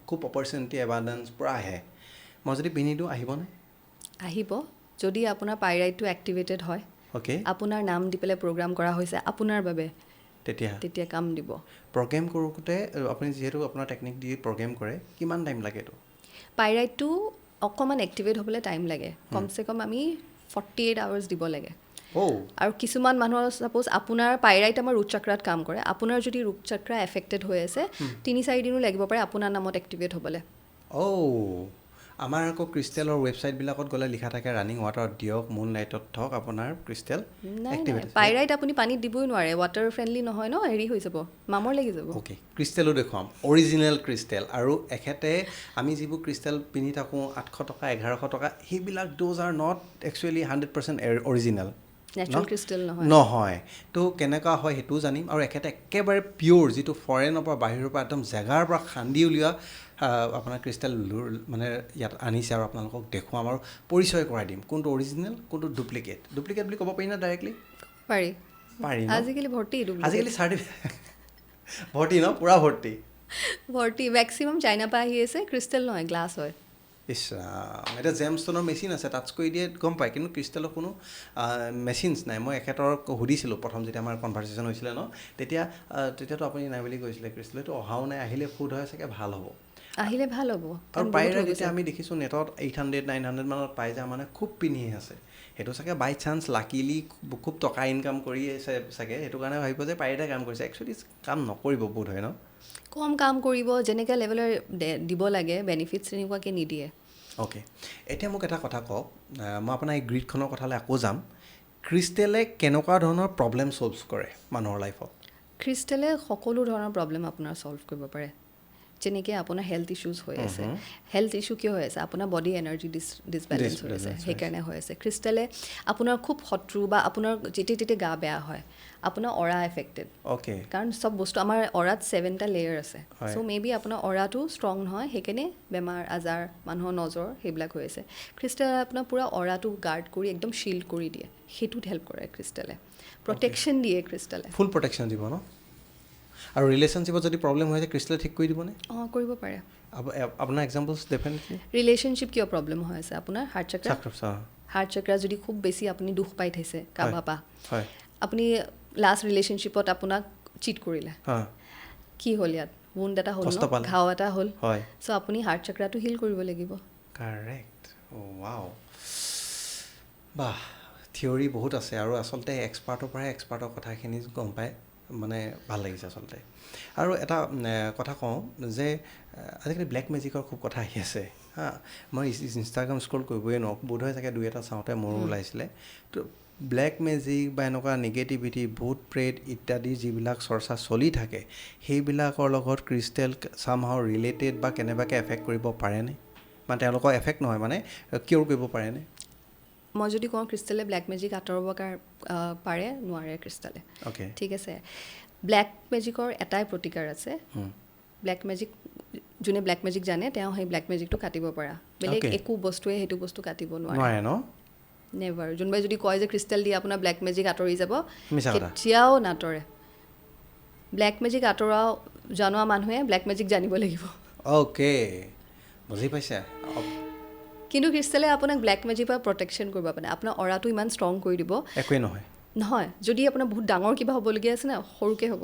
খুব অপৰচুনিটি এবাণ্ডেঞ্চ পূৰা আহে, মই যদি পিন্ধি দিওঁ আহিবনে? আহিব, যদি আপোনাৰ পাইৰাইটটো এক্টিভেটেড হয়। অ'কে, আপোনাৰ নাম দি পেলাই প্ৰগ্ৰাম কৰা হৈছে আপোনাৰ বাবে, তেতিয়া কাম দিব। প্ৰগ্ৰেম কৰোঁতে আপুনি যিহেতু আপোনাৰ টেকনিক দি প্ৰগ্ৰেম কৰে, কিমান টাইম লাগে এইটো? পাইৰাইটটো অকণমান এক্টিভেট হ'বলৈ টাইম লাগে, কমচে কম আমি 48 আৱাৰ্ছ দিব লাগে। আৰু কিছুমান মানুহৰ ছাপ'জ আপোনাৰ পাইৰাইট আমাৰ ৰুট চক্ৰাত কাম কৰে, আপোনাৰ যদি ৰুট চক্ৰা এফেক্টেড হৈ আছে 3-4 দিনো লাগিব পাৰে আপোনাৰ নামত এক্টিভেট হ'বলৈ। আমাৰ আকৌ ক্ৰিষ্টেলৰ ৱেবছাইটবিলাকত গ'লে লিখা থাকে ৰানিং ৱাটাৰত দিয়ক, মুন লাইটত থওক আপোনাৰ ক্ৰিষ্টেল এক্টিভেট। পাইৰাইট আপুনি পানীত দিবই নোৱাৰে, ৱাটাৰ ফ্ৰেণ্ডলি নহয় ন, হেৰি হৈ যাব, মামৰ লাগি যাব। অ'কে, ক্ৰিষ্টেলো দেখুৱাম, অৰিজিনেল ক্ৰিষ্টেল। আৰু এখেতে আমি যিবোৰ ক্ৰিষ্টেল পিন্ধি থাকোঁ 800 টকা 1100 টকা, সেইবিলাক those are not actually 100% original, natural crystal নহয়। তো কেনেকুৱা হয় সেইটোও জানিম। আৰু এখেতে একেবাৰে পিয়'ৰ, যিটো ফৰেনৰ পৰা, বাহিৰৰ পৰা একদম জেগাৰ পৰা খান্দি উলিওৱা আপোনাৰ ক্ৰিষ্টেল মানে ইয়াত আনিছে আৰু আপোনালোকক দেখুৱাম আৰু পৰিচয় কৰাই দিম কোনটো অৰিজিনেল কোনটো ডুপ্লিকেট। ডুপ্লিকেট বুলি ক'ব পাৰি না ডাইৰেক্টলি? পাৰি পাৰি, আজিকালি ভৰ্তি, আজিকালি চাৰ্টিফিকেট ভৰ্তি ন, পূৰা ভৰ্তি ভৰ্তি। মেক্সিমাম চাইনাৰ পৰা আহি আছে, ক্ৰিষ্টেল নহয় গ্লাছ হয়। ইছ ৰাম, এতিয়া জেমষ্টনৰ মেচিন আছে, টাচ কৰি দিয়ে গম পায়, কিন্তু ক্ৰিষ্টেলৰ কোনো মেচিনছ নাই। মই এখেতৰ সুধিছিলোঁ প্ৰথম যেতিয়া আমাৰ কনভাৰ্চেশ্যন হৈছিলে ন, তেতিয়া তেতিয়াতো আপুনি নাই বুলি কৈছিলে, ক্ৰিষ্টেলটো অহাও নাই, আহিলে ফুড হয় চাগে, ভাল হ'ব, আহিলে ভাল হ'ব। আৰু পাইৰাইট এতিয়া আমি দেখিছোঁ নেটত 800 900 মানত পাই যায়, মানে খুব পিন্ধি আছে। সেইটো চাগে বাই চান্স লাকিলি খুব টকা ইনকাম কৰি আছে চাগে, সেইটো কাৰণে ভাবিব যে পাইৰাইটে কাম কৰিছে। একচুৱেলি কাম নকৰিব বোধ হয় ন, কম কাম কৰিব, যেনেকৈ লেভেলৰ দিব লাগে বেনিফিটছ তেনেকুৱাকৈ নিদিয়ে। অ'কে, এতিয়া মোক এটা কথা কওক, মই আপোনাৰ এই গ্ৰীডখনৰ কথালৈ আকৌ যাম। ক্ৰিষ্টেলে কেনেকুৱা ধৰণৰ প্ৰব্লেম ছল্ভ কৰে মানুহৰ লাইফত? ক্ৰিষ্টেলে সকলো ধৰণৰ প্ৰব্লেম আপোনাৰ ছল্ভ কৰিব পাৰে। যেনেকৈ আপোনাৰ হেল্থ ইছ্যুজ হৈ আছে, হেল্থ ইছ্যু কিয় হৈ আছে? আপোনাৰ বডি এনাৰ্জি ডিছবেলেঞ্চ হৈ আছে, সেইকাৰণে হৈ আছে। ক্ৰিষ্টেলে আপোনাৰ খুব শত্ৰু বা আপোনাৰ যেতিয়া তেতিয়া গা বেয়া হয়, আপোনাৰ অৰা এফেক্টেড। অ'কে, কাৰণ চব বস্তু আমাৰ অৰাত 7টা লেয়াৰ আছে, চ' মে বি আপোনাৰ অৰাটো ষ্ট্ৰং নহয়, সেইকাৰণে বেমাৰ আজাৰ, মানুহৰ নজৰ সেইবিলাক হৈ আছে। ক্ৰিষ্টেলে আপোনাৰ পূৰা অৰাটো গাৰ্ড কৰি একদম শ্বিল্ড কৰি দিয়ে, সেইটোত হেল্প কৰে ক্ৰিষ্টেলে, প্ৰটেকশ্যন দিয়ে ক্ৰিষ্টেলে। ফুল প্ৰটেকশ্যন দিব ন? আৰু ৰিলেশ্যনশ্বিপত যদি প্ৰব্লেম হৈ যায় ক্ৰিষ্টেলে ঠিক কৰি দিবনে? অঁ, কৰিব পাৰে। আপোনাৰ এক্সাম্পলছ ডেফিনেটলি। ৰিলেশ্যনশ্বিপ কিয় প্ৰব্লেম হৈ আছে? আপোনাৰ হাৰ্ট চক্ৰা, হাৰ্ট চক্ৰা যদি খুব বেছি আপুনি দুখ পাই থৈছে কাৰোবাৰ পৰা, আপুনি লাষ্ট ৰিলেশ্যনশ্বিপত আপোনাক চিট কৰিলে, কি হ'ল ইয়াত? ৱুণ্ড এটা হ'ল, ঘাও এটা হ'ল। চ' আপুনি হাৰ্ট চক্ৰাটো হিল কৰিব লাগিব। কাৰেক্ট। ৱাও, বাহ, থিয়ৰী বহুত আছে আৰু আচলতে এক্সপাৰ্টৰ পৰাই এক্সপাৰ্টৰ কথাখিনি গম পায়, মানে ভাল লাগিছে আচলতে। আৰু এটা কথা কওঁ যে আজিকালি ব্লেক মেজিকৰ খুব কথা আহি আছে। হা, মই ইনষ্টাগ্ৰাম স্ক্ৰল কৰিবই নোৱাৰোঁ, বোধহয় চাগে দুই এটা চাওঁতে মোৰো ওলাইছিলে। তো ব্লেক মেজিক বা এনেকুৱা নিগেটিভিটি, ভূত প্ৰেত ইত্যাদি যিবিলাক চৰ্চা চলি থাকে, সেইবিলাকৰ লগত ক্ৰিষ্টেল চামহাও ৰিলেটেড বা কেনেবাকৈ এফেক্ট কৰিব পাৰেনে? মানে তেওঁলোকৰ এফেক্ট নহয়, মানে কিয়ৰ কৰিব পাৰেনে? মই যদি কওঁ ক্ৰিষ্টেলে ব্লেক মেজিক আঁতৰাব পাৰে, নোৱাৰে ক্ৰিষ্টেলে। ঠিক আছে, ব্লেক মেজিকৰ এটাই প্ৰতিকাৰ আছে, ব্লেক মেজিক যোনে ব্লেক মেজিক জানে তেওঁ সেই ব্লেক মেজিকটো কাটিব পৰা, বেলেগ একো বস্তুৱে সেইটো বস্তু কাটিব নোৱাৰে ন, নেভাৰ। যোনবাই যদি কয় যে ক্ৰিষ্টেল দি আপোনাৰ ব্লেক মেজিক আঁতৰি যাব, কেতিয়াও নাঁতৰে। ব্লেক মেজিক আঁতৰা জনোৱা মানুহে ব্লেক মেজিক জানিব লাগিব। অ'কে, বুজি পাইছে। কিন্তু ক্ৰিষ্টেলে আপোনাক ব্লেক মেজিক পৰা প্ৰটেকশ্যন কৰিব পাৰে, আপোনাৰ অৰাটো ইমান ষ্ট্ৰং কৰি দিব। একোৱেই নহয় নহয়, যদি আপোনাৰ বহুত ডাঙৰ কিবা হ'বলগীয়া আছে না, সৰুকৈ হ'ব।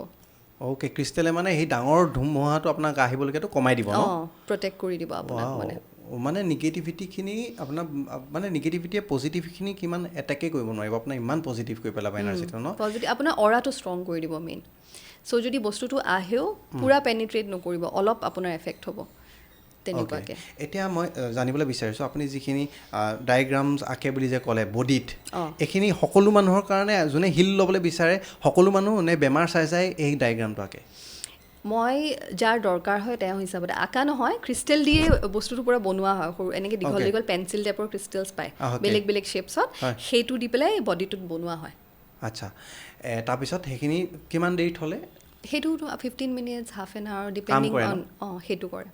অ'কে, ক্ৰিষ্টেলে মানে সেই ডাঙৰ ধুমুহাটো আপোনাক আহিবলগীয়াটো কমাই দিব ন, প্ৰটেক্ট কৰি দিব আপোনাক। মানে মানে নিগেটিভিটিখিনি আপোনাৰ, মানে নিগেটিভিটিয়ে পজিটিভখিনি কিমান এটেকে কৰিব নোৱাৰিব, আপোনাৰ ইমান পজিটিভ কৰি পেলাব এনাৰ্জিটো ন, পজিটিভ আপোনাৰ অৰাটো ষ্ট্ৰং কৰি দিব মেইন। চ' যদি বস্তুটো আহেও পূৰা পেনিট্ৰেট নকৰিব, অলপ আপোনাৰ এফেক্ট হ'ব তেনেকুৱাকৈ। এতিয়া মই জানিবলৈ বিচাৰিছোঁ, আপুনি যিখিনি ডায়েগ্ৰামছ আঁকে বুলি যে ক'লে বডিত, এইখিনি সকলো মানুহৰ কাৰণে, যোনে হিল ল'বলৈ বিচাৰে সকলো মানুহ নে বেমাৰ চাই চাই এই ডায়েগ্ৰামটো আঁকে? মই যাৰ দৰকাৰ হয় তেওঁ হিচাপতে আঁকা নহয়, ক্ৰিষ্টেল দিয়ে বস্তুটো পূৰা বনোৱা হয়। সৰু এনেকৈ দীঘল দীঘল পেঞ্চিল টাইপৰ ক্ৰিষ্টেলছ পায়, বেলেগ বেলেগ শ্বেপছত, সেইটো দি পেলাই বডিটোত বনোৱা হয়। আচ্ছা, তাৰপিছত সেইখিনি কিমান দেৰি থ'লে? সেইটো 15 minutes, half an hour, depending on, অঁ, সেইটো কৰে।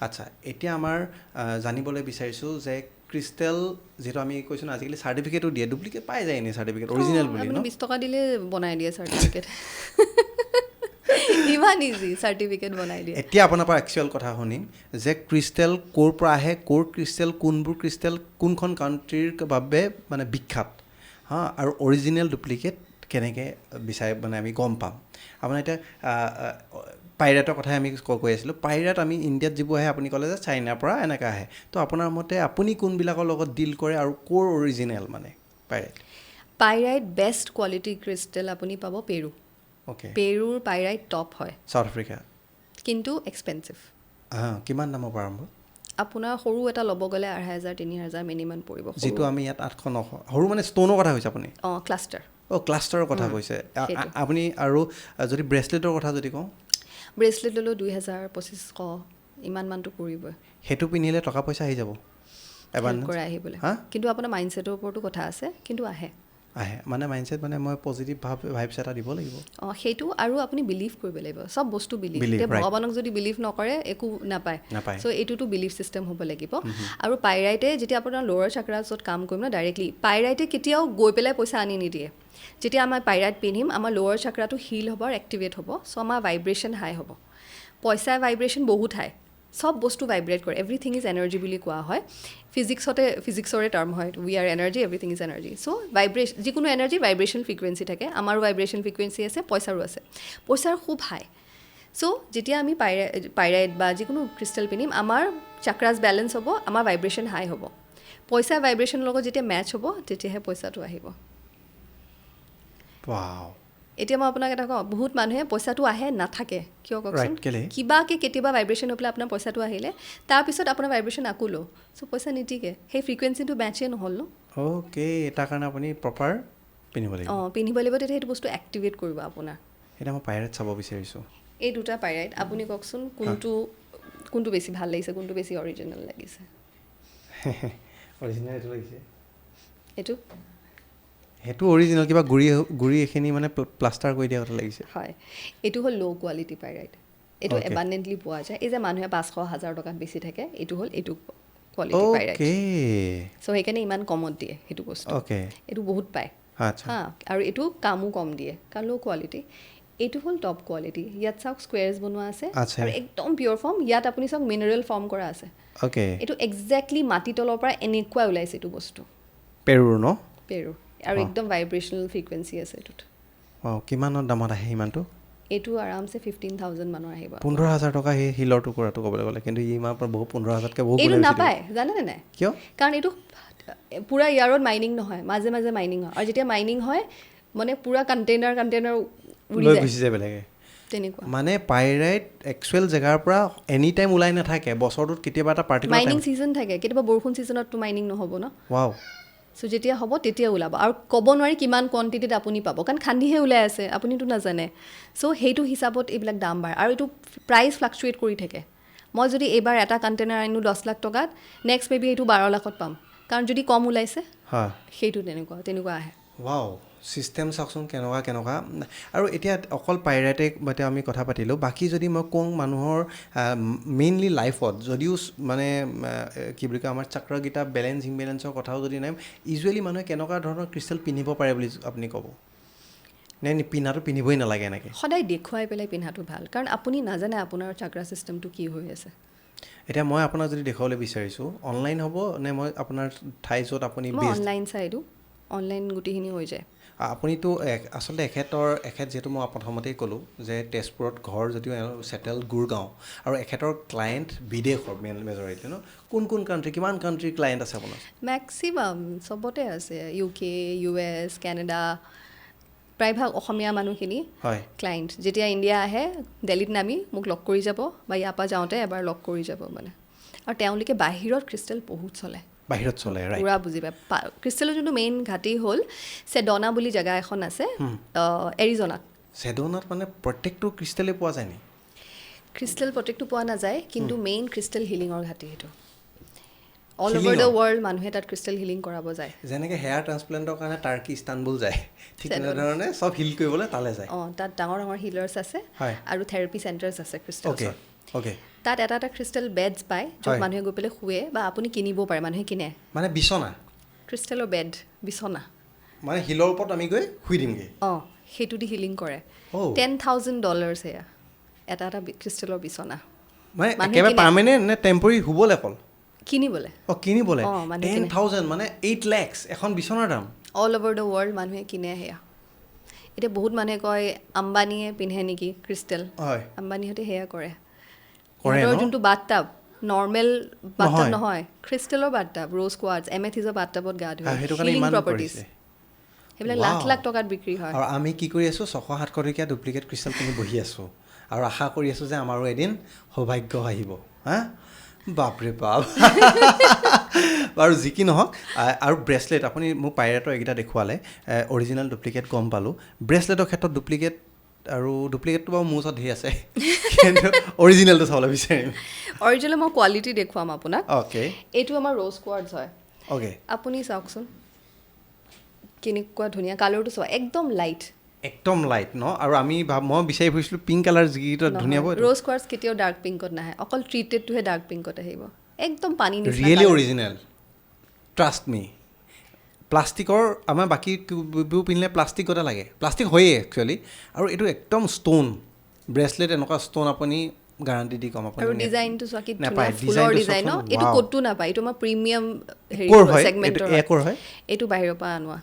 আচ্ছা, এতিয়া আমাৰ জানিবলৈ বিচাৰিছোঁ যে ক্ৰিষ্টেল যিহেতু আমি কৈছোঁ ন, আজিকালি চাৰ্টিফিকেটো দিয়ে, ডুপ্লিকেট পাই যায় এনেই চাৰ্টিফিকেট অৰিজিনেল বুলি। আপুনি 20 টকা দিলে বনাই দিয়ে চাৰ্টিফিকেট, ইমান ইজি চাৰ্টিফিকেট বনাই দিয়ে। এতিয়া আপোনাৰ পৰা একচুৱেল কথা শুনিম যে ক্ৰিষ্টেল ক'ৰ পৰা আহে, ক'ৰ ক্ৰিষ্টেল, কোনবোৰ ক্ৰিষ্টেল কোনখন কাণ্ট্ৰিৰ বাবে মানে বিখ্যাত, হা, আৰু অৰিজিনেল ডুপ্লিকেট কেনেকৈ বিচাৰে, মানে আমি গম পাম। আপোনাৰ এতিয়া পাইৰেটৰ কথাই আমি কৈ আছিলোঁ। পাইৰেট আমি ইণ্ডিয়াত যিবোৰ আহে, আপুনি ক'লে যে চাইনাৰ পৰা এনেকৈ আহে। তো আপোনাৰ মতে আপুনি কোনবিলাকৰ লগত ডিল কৰে আৰু ক'ৰ অৰিজিনেল মানে pyrite? Pyrite best quality crystal আপুনি পাব পেৰু। পেৰুৰ পাইৰাইট টপ হয়। South Africa. কিন্তু এক্সপেঞ্চিভ। কিমান দামৰ পৰা আৰম্ভ? আপোনাৰ সৰু এটা ল'ব গ'লে 2500, 3000 মিনিমাম পৰিব। যিটো আমি ইয়াত 800, 900। সৰু মানে ষ্ট'নৰ কথা কৈছে আপুনি? অঁ, ক্লাষ্টাৰ। অঁ, ক্লাষ্টাৰৰ কথা কৈছে আপুনি। আৰু যদি ব্ৰেচলেটৰ কথা যদি কওঁ? ব্ৰেচলেট ল'লেও 2000, 2500 ইমান মানটো পৰিবই। সেইটো পিন্ধিলে টকা পইচা আহি যাব? কৰে আহিবলৈ, কিন্তু আপোনাৰ মাইণ্ডছেটৰ ওপৰতো কথা আছে, কিন্তু আহে। আহে মানে মাইণ্ডছেট, মানে মই পজিটিভ ভাৱ ভাইবছ এটা দিব লাগিব। অঁ, সেইটো আৰু আপুনি বিলিভ কৰিব লাগিব। চব বস্তু বিলিভ। এতিয়া ভগৱানক যদি বিলিভ নকৰে, একো নাপায়। চ' এইটোতো বিলিভ চিষ্টেম হ'ব লাগিব। আৰু পাইৰাইটে যেতিয়া আপোনাৰ লৱাৰ চাক্ৰাছত কাম কৰিম ন, ডাইৰেক্টলি পাইৰাইটে কেতিয়াও গৈ পেলাই পইচা আনি নিদিয়ে। যেতিয়া আমাৰ পাইৰাইট পিন্ধিম, আমাৰ লৱাৰ চাক্ৰাটো হিল হ'ব আৰু এক্টিভেট হ'ব। চ' আমাৰ ভাইব্ৰেশ্যন হাই হ'ব। পইচাৰ ভাইব্ৰেশ্যন বহুত হাই। চব বস্তু ভাইব্ৰেট কৰে। Everything is energy বুলি কোৱা হয় ফিজিক্সতে, ফিজিক্সৰে টাৰ্ম হয়। We are energy, everything is energy. So যিকোনো এনাৰ্জি ভাইব্ৰেশ্যন ফ্ৰিকুৱেঞ্চি থাকে। আমাৰো ভাইব্ৰেশ্যন ফ্ৰিকুৱেঞ্চি আছে, পইচাৰো আছে, পইচাৰ খুব হাই। চ' যেতিয়া আমি পাইৰাইট বা যিকোনো ক্ৰিষ্টেল পিন্ধিম, আমাৰ চাক্ৰাছ বেলেঞ্চ হ'ব, আমাৰ ভাইব্ৰেশ্যন হাই হ'ব। পইচা ভাইব্ৰেশ্যনৰ লগত যেতিয়া মেচ হ'ব, তেতিয়াহে পইচাটো আহিব। এতিয়া মই আপোনাক এটা কওঁ, বহুত মানুহে পইচাটো আহে, নাথাকে। কিয় কওকচোন? কিবাকে কেতিয়াবা ভাইব্ৰেশ্যন হৈ পেলাই আপোনাৰ পইচাটো আহিলে, তাৰপিছত আপোনাৰ ভাইব্ৰেশ্যন আকৌ ল'। চ' পইচা নিটিকে, সেই ফ্ৰিকুৱেঞ্চিটো মেচেই নহ'ল ন। অ'কে, তাৰ কাৰণে আপুনি প্ৰপাৰ পিন্ধিব লাগিব। অঁ, পিন্ধিব লাগিব, তেতিয়া সেইটো বস্তু এক্টিভেট কৰিব আপোনাৰ। এতিয়া মই পাইৰাইট চাব বিচাৰিছোঁ। এই দুটা পাইৰাইট আপুনি কওকচোন, কোনটো কোনটো বেছি ভাল লাগিছে, কোনটো বেছি অৰিজিনেল লাগিছে? অৰিজিনেল এইটো লাগিছে। এইটো? সেইটো অৰিজিনেল। কিবা গুৰি গুৰি এইখিনি মানে প্লাষ্টাৰ কৰি দিয়া কথা লাগিছে। হয়, এইটো হ'ল ল' কোৱালিটি পাইৰাইট। এইটো এবাণ্ডেণ্টলি পোৱা যায়। এই যে মানুহে 500, 1000 টকাত বেচি থাকে, এইটো হ'ল এইটো কোৱালিটি পাইৰাইট। চ' সেইকাৰণে ইমান কমত দিয়ে সেইটো বস্তু। এইটো বহুত পায়, হা, আৰু এইটো কামো কম দিয়ে, কাৰণ ল' কোৱালিটি। এইটো হ'ল টপ কোৱালিটি। ইয়াত চাওক, স্কুৱেৰ্ছ বনোৱা আছে আৰু একদম পিয়'ৰ ফৰ্ম। ইয়াত আপুনি চাওক, মিনাৰেল ফৰ্ম কৰা আছে। এইটো একজেক্টলি মাটি তলৰ পৰা এনেকুৱা ওলাইছে এইটো বস্তু। পেৰুৰ ন? পেৰুৰ, আৰু একদম ভাইব্ৰেশ্যনেল ফ্ৰিকুৱেঞ্চি আছে এইটোত। অঁ, কিমানৰ দামত আহে সিমানটো? এইটো আৰামছে 15,000 মানৰ আহিব। 15,000 টকা সেই শিলৰ টুকুৰাটো ক'বলৈ গ'লে, কিন্তু ই ইমান বহুত 15,000তকৈ বহুত এইটো গুণে বেছি। নাপায়, জানেনে নাই? কিয়? কাৰণ এইটো পূৰা ইয়াৰত মাইনিং নহয়, মাজে মাজে মাইনিং হয়। আৰু যেতিয়া মাইনিং হয়, মানে পূৰা কণ্টেইনাৰ কণ্টেইনাৰ উৰি লৈ যায়। গুচি যায় বেলেগে। তেনেকুৱা। মানে পাইৰাইট একচুৱেল জেগাৰ পৰা এনি টাইম ওলাই নাথাকে, বছৰটোত কেতিয়াবা এটা পাৰ্টিকুলাৰ মাইনিং ছিজন থাকে। কেতিয়াবা বৰষুণ ছিজনততো মাইনিং নহ'ব ন। চ' যেতিয়া হ'ব তেতিয়া ওলাব, আৰু ক'ব নোৱাৰি কিমান কোৱাণ্টিটিত আপুনি পাব, কাৰণ খান্দিহে ওলাই আছে, আপুনিতো নাজানে। চ' সেইটো হিচাপত এইবিলাক দাম বাঢ়ে আৰু এইটো প্ৰাইচ ফ্লাকচুৱেট কৰি থাকে। মই যদি এইবাৰ এটা কণ্টেইনাৰ আনো 10 লাখ টকাত, নেক্সট মে বি এইটো 12 লাখত পাম, কাৰণ যদি কম ওলাইছে। সেইটো তেনেকুৱা তেনেকুৱা আহে। ৱাও, ছিষ্টেম চাওকচোন কেনেকুৱা কেনেকুৱা। আৰু এতিয়া অকল পাইৰাইটে এতিয়া আমি কথা পাতিলোঁ, বাকী যদি মই কওঁ, মানুহৰ মেইনলি লাইফত যদিও মানে কি বুলি কয়, আমাৰ চক্ৰকেইটা বেলেঞ্চ ইমবেলেঞ্চৰ কথাও যদি নাই, ইউজুৱেলি মানুহে কেনেকুৱা ধৰণৰ ক্ৰিষ্টেল পিন্ধিব পাৰে বুলি আপুনি ক'ব? নে পিন্ধাটো পিন্ধিবই নালাগে এনেকৈ? সদায় দেখুৱাই পেলাই পিন্ধাটো ভাল, কাৰণ আপুনি নাজানে আপোনাৰ চাক্ৰা ছিষ্টেমটো কি হৈ আছে। এতিয়া মই আপোনাক যদি দেখুৱাবলৈ বিচাৰিছোঁ, অনলাইন হ'ব নে মই আপোনাৰ ঠাই য'ত আপুনি মই বেষ্ট অনলাইন চাই দিওঁ, অনলাইন গোটেইখিনি হৈ যায়। আপুনিতো আচলতে এখেত যিহেতু মই প্ৰথমতেই ক'লোঁ যে তেজপুৰত ঘৰ যদিও ছেটেল গুৰগাঁও, আৰু এখেতৰ ক্লায়েণ্ট বিদেশৰ মেইন মেজৰিটি ন? কোন কোন কাণ্ট্ৰি, কিমান কাণ্ট্ৰিৰ ক্লায়েণ্ট আছে আপোনাৰ? মেক্সিমাম চবতে আছে, ইউ কে, ইউ এছ, কেনেডা। প্ৰায়ভাগ অসমীয়া মানুহখিনি ক্লাইণ্ট যেতিয়া ইণ্ডিয়া আহে, দেল্লীত নামি মোক লগ কৰি যাব বা ইয়াৰ পৰা যাওঁতে এবাৰ লগ কৰি যাব মানে। আৰু তেওঁলোকে বাহিৰত ক্ৰিষ্টেল বহুত চলে। বাহিৰত চলে, ৰাইট। পূৰা বুজি পায়। ক্ৰিষ্টেলৰ যোনটো মেইন ঘাটি হ'ল চেডনা বুলি জেগা এখন আছে এৰিজনাত। চেডনাত মানে প্ৰত্যেকটো ক্ৰিষ্টেলেই পোৱা যায় নেকি? ক্ৰিষ্টেল প্ৰত্যেকটো পোৱা নাযায়, কিন্তু মেইন ক্ৰিষ্টেল হিলিঙৰ ঘাটি সেইটো। All over the world মানুহে তাত ক্ৰিষ্টেল হিলিং কৰাব যায়। যেনেকৈ হেয়াৰ ট্ৰান্সপ্লেণ্টৰ কাৰণে টাৰ্কি, ইস্তানবুল যায়, ঠিক তেনেধৰণে চব হিল কৰিবলৈ তালৈ যায়। অঁ, তাত ডাঙৰ ডাঙৰ হিলাৰ্ছ আছে আৰু থেৰাপি চেণ্টাৰ্ছ আছে ক্ৰিষ্টেলছৰ। অ'কে। তাত এটা এটা ক্ৰিষ্টেল বেডছ পায়, য'ত মানুহে গৈ পেলাই শুৱে বা আপুনি কিনিব পাৰে, মানুহে কিনে। মানে বিচনা? ক্ৰিষ্টেলৰ বেড, বিচনা। মানে শিলৰ ওপৰত আমি গৈ শুই দিমগৈ? অঁ, সেইটো দি হিলিং কৰে। $10,000 সেয়া এটা এটা ক্ৰিষ্টেলৰ বিচনা। মানে একেবাৰে পাৰ্মানেণ্ট নে টেম্পৰেৰী শুবলৈ অকল? কিনিবলৈ। অঁ, কিনিবলৈ। 10,000 মানে 8 lakhs এখন বিচনাৰ দাম। অল অভাৰ the world মানুহে কিনে সেয়া। এতিয়া বহুত মানুহে কয় আম্বানীয়ে পিন্ধে নেকি ক্ৰিষ্টেল? আম্বানীহঁতে সেয়া কৰে। যোনটো বাথটাব, নৰ্মেল বাথটাব নহয়, ক্ৰিষ্টেলৰ বাথটাব, ৰ'জ কোৱাৰ্টজ, এমেথিজৰ বাথটাবত গা ধুৱে, হিলিং প্ৰপাৰ্টিজ, সেইবিলাক লাখ লাখ টকাত বিক্ৰী হয়। আৰু আমি কি কৰি আছোঁ, 600-700 টকীয়া ডুপ্লিকেট ক্ৰিষ্টেল কিনি বহি আছোঁ আৰু আশা কৰি আছোঁ যে আমাৰো এদিন সৌভাগ্য আহিব। হা, বাপৰে বাপ। বাৰু যি কি নহওক, আৰু ব্ৰেচলেট আপুনি মোক পাইৰেটৰ এইকেইটা দেখুৱালে, অৰিজিনেল ডুপ্লিকেট গম পালোঁ। ব্ৰেচলেটৰ ক্ষেত্ৰত ডুপ্লিকেট আৰু ডুপ্লিকেটটো বাৰু মোৰ ওচৰত ধেৰ আছে, কিন্তু অৰিজিনেলটো চাবলৈ বিচাৰিম। অৰিজিনেল মই কোৱালিটি দেখুৱাম আপোনাক। অ'কে। এইটো আমাৰ ৰ'জ কোৱাৰ্টজ হয়। অ'কে। আপুনি চাওকচোন কেনেকুৱা ধুনীয়া কালাৰটো, চোৱা একদম লাইট, একদম লাইট ন। আৰু আমি মই বিচাৰি ফুৰিছিলোঁ পিংক কালাৰ, যিকেইটা ধুনীয়া। ৰ'জ কোৱাৰ্টজ কেতিয়াও ডাৰ্ক পিংকত নাহে, অকল ট্ৰিটেডটোহে ডাৰ্ক পিংকত আহিব, একদম পানী নিচিনা। ৰিয়েলি অৰিজিনেল, ট্ৰাষ্ট মি। প্লাষ্টিকৰ আমাৰ বাকীবোৰ পিন্ধিলে প্লাষ্টিকতে লাগে, প্লাষ্টিক হয়েই একচুৱেলি। আৰু এইটো একদম ষ্ট'ন ব্ৰেচলেট, এনেকুৱা ষ্ট'ন আপুনি গাৰাণ্টি দি কম আপুনি আৰু ডিজাইনটো চোৱা কি ধুনীয়া ফুলৰ ডিজাইন ন। এইটো ক'তো নাপায়, এইটো আমাৰ প্ৰিমিয়াম হেৰি ছেগমেণ্টৰ হয়। এইটো বাহিৰৰ পৰা আনোৱা।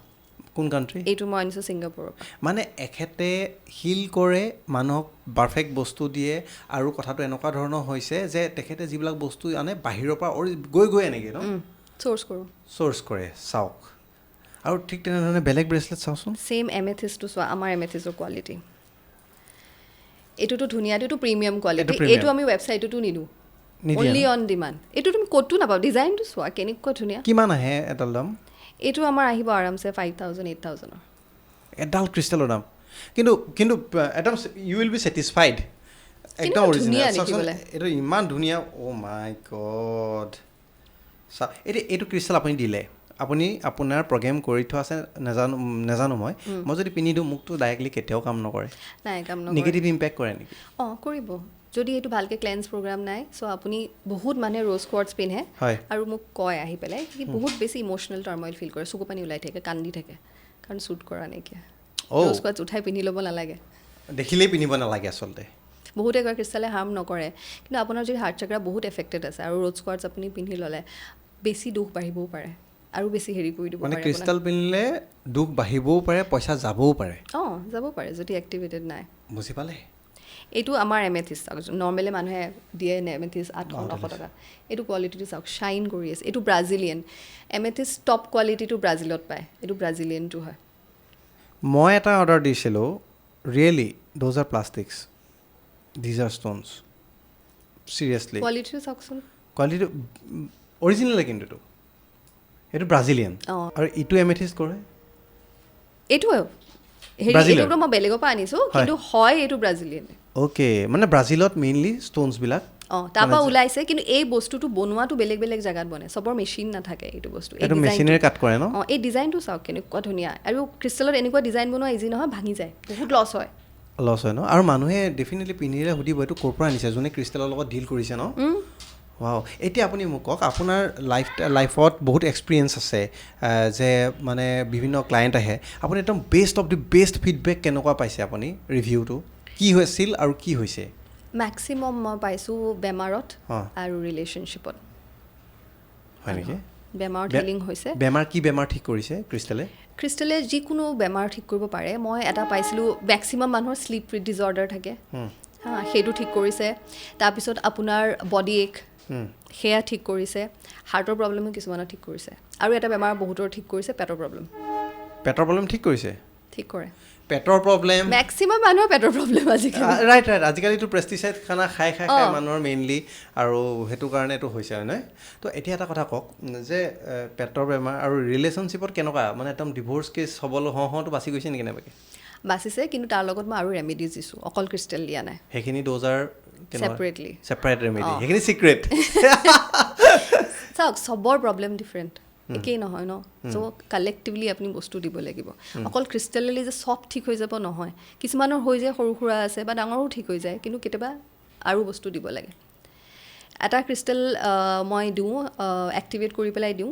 কোন কাণ্ট্ৰি? এইটো মই আনিছোঁ ছিংগাপুৰৰ। মানে এখেতে হিল কৰে, মানুহক পাৰফেক্ট বস্তু দিয়ে। আৰু কথাটো এনেকুৱা ধৰণৰ হৈছে যে তেখেতে যিবিলাক বস্তু আনে বাহিৰৰ পৰা গৈ গৈ এনেকৈ ন চ'ৰ্চ কৰোঁ, চ'ৰ্চ কৰে। চাওক, আৰু ঠিক তেনেধৰণে বেলেগ ব্ৰেচলেট চাওঁচোন। ছেইম এমেথিছটো চোৱা, আমাৰ এমেথিছৰ কোৱালিটি এইটোতো ধুনীয়া, এইটো প্ৰিমিয়াম কোৱালিটি। এইটো আমি ৱেবছাইটতো নিদিওঁ, অনলি অন ডিমাণ্ড। এইটো তুমি ক'তো নাপাবা। ডিজাইনটো চোৱা কেনেকুৱা ধুনীয়া। কিমান আহে এডাল দাম? এইটো আমাৰ আহিব আৰামছে 5,000, 8,000 এডাল ক্ৰিষ্টেলৰ দাম। কিন্তু কিন্তু একদম ইউ will be satisfied, একদম অৰিজিনেল। এইটো ইমান ধুনীয়া, অ' মাই গড। চা, এতিয়া এইটো ক্ৰিষ্টেল আপুনি দিলে, আপুনি আপোনাৰ প্ৰগ্ৰেম কৰি থোৱা আছে নাজানো মই যদি পিন্ধি দিওঁ মোকতো ডাইৰেক্টলি কেতিয়াও কাম নকৰে। নাই, কাম নকৰে। নিগেটিভ ইম্পেক্ট কৰে নেকি? অঁ, কৰিব। যদি এইটো ভালকৈ ক্লেন্স প্ৰগ্ৰাম নাই। চ' আপুনি বহুত মানুহে ৰ'জ কোৱাৰ্টছ পিন্ধে আৰু মোক কয় আহি পেলাই কি বহুত বেছি ইম'চনেল টাৰ্মইল ফিল কৰে, চকু পানী ওলাই থাকে, কান্দি থাকে, কাৰণ শ্বুট কৰা নাইকিয়া। ৰ'জ কোৱাৰ্টছ উঠাই পিন্ধি ল'ব নালাগে, দেখিলেই পিন্ধিব নালাগে আচলতে। বহুতে কয় ক্ৰিষ্টেলে হাৰ্ম নকৰে, কিন্তু আপোনাৰ যদি হাৰ্ট চক্ৰা বহুত এফেক্টেড আছে আৰু ৰ'জ কোৱাৰ্টছ আপুনি পিন্ধি ল'লে বেছি দুখ বাঢ়িবও পাৰে আৰু বেছি হেৰি কৰি দিব পাৰে। মানে ক্ৰিষ্টেল পিন্ধিলে দুখ বাঢ়িবও পাৰে, পইচা যাবও পাৰে। অঁ, যাব পাৰে যদি এক্টিভেটেড নাই। বুজি পালে? এইটো আমাৰ এমেথিছ চাওক, নৰ্মেলি মানুহে দিয়ে এমেথিছ 800-900 টকা। এইটো কোৱালিটিটো চাওক, শ্বাইন কৰি আছে। এইটো ব্ৰাজিলিয়ান এমেথিছ, টপ কোৱালিটিটো ব্ৰাজিলত পায়। এইটো ব্ৰাজিলিয়ানটো হয়। মই এটা অৰ্ডাৰ দিছিলোঁ, really those are plastics, these are stones. Seriously কোৱালিটিটো চাওকচোন, কোৱালিটিটো অৰিজিনেল, কিন্তু এইটো ব্ৰাজিলিয়ান। আৰু ইটো এমেথিছ কৰে, এইটো হেৰি, এইটো মই বেলেগৰ পৰা আনিছোঁ, কিন্তু হয় এইটো ব্ৰাজিলিয়ান। অ'কে, মানে ব্ৰাজিলত মেইনলি ষ্ট'নছবিলাক অঁ তাৰপৰা ওলাইছে, কিন্তু এই বস্তুটো বনোৱাটো বেলেগ বেলেগ জেগাত বনে, চবৰ মেচিন নাথাকে। এইটো বস্তু এইটো মেচিনেৰে কাট কৰে ন। অঁ, এই ডিজাইনটো চাওক কেনেকুৱা ধুনীয়া। আৰু ক্ৰিষ্টেলত এনেকুৱা ডিজাইন বনোৱা ইজি নহয়, ভাঙি যায়, বহুত লছ হয়। লছ হয় ন। আৰু মানুহে ডেফিনেটলি পিন্ধিলে সুধিব এইটো ক'ৰ পৰা আনিছে, যোনে ক্ৰিষ্টেলৰ লগত ডিল কৰিছে ন। ৱাও। এতিয়া আপুনি মোক কওক, আপোনাৰ লাইফত বহুত এক্সপিৰিয়েঞ্চ আছে যে মানে বিভিন্ন ক্লায়েণ্ট আহে, আপুনি একদম best of the best feedback কেনেকুৱা পাইছে আপুনি? ৰিভিউটো কি হৈছিল আৰু কি হৈছে? মেক্সিমাম মই পাইছোঁ বেমাৰত আৰু ৰিলেশ্যনশ্বিপত। হয় নেকি? বেমাৰত হিলিং হৈছে। বেমাৰ কি বেমাৰ ঠিক কৰিছে ক্ৰিষ্টেলে? ক্ৰিষ্টেলে যিকোনো বেমাৰ ঠিক কৰিব পাৰে। মই এটা পাইছিলোঁ, মেক্সিমাম মানুহৰ শ্লিপ ডিজঅৰ্ডাৰ থাকে, হা, সেইটো ঠিক কৰিছে। তাৰপিছত আপোনাৰ বডি এক, সেয়া ঠিক কৰিছে। হাৰ্টৰ প্ৰব্লেমো কিছুমানৰ ঠিক কৰিছে। আৰু এটা বেমাৰ বহুতৰ ঠিক কৰিছে, পেটৰ প্ৰব্লেম। পেটৰ প্ৰব্লেম ঠিক কৰিছে? ঠিক কৰে। পেটৰ প্ৰব্লেম মেক্সিমাম মানুহৰ পেটৰ প্ৰব্লেম আজিকালি। ৰাইট ৰাইট, আজিকালিতো পেষ্টিচাইড খানা খাই খাই খাই মানুহৰ মেইনলি, আৰু সেইটো কাৰণে এইটো হৈছে, হয় নহয়? তো এতিয়া এটা কথা কওক যে পেটৰ বেমাৰ আৰু ৰিলেশ্যনশ্বিপত কেনেকুৱা, মানে একদম ডিভ'ৰ্চ কেছ হ'বলৈ হওঁতো বাচি গৈছে নেকি কেনেবাকৈ? বাচিছে, কিন্তু তাৰ লগত মই আৰু ৰেমেডিজ দিছোঁ, অকল ক্ৰিষ্টেল দিয়া নাই। সেইখিনি ড'জাৰ ছেপাৰেটলি, ছেপাৰেট ৰেমেডি, সেইখিনি চিক্ৰেট। চাওক, চবৰ প্ৰব্লেম ডিফাৰেণ্ট, একেই নহয় ন। চ' কালেক্টিভলি আপুনি বস্তু দিব লাগিব। অকল ক্ৰিষ্টেলেলি যে চব ঠিক হৈ যাব, নহয়। কিছুমানৰ হৈ যায়, সৰু সুৰা আছে বা ডাঙৰো ঠিক হৈ যায়, কিন্তু কেতিয়াবা আৰু বস্তু দিব লাগে। এটা ক্ৰিষ্টেল মই দিওঁ, এক্টিভেট কৰি পেলাই দিওঁ।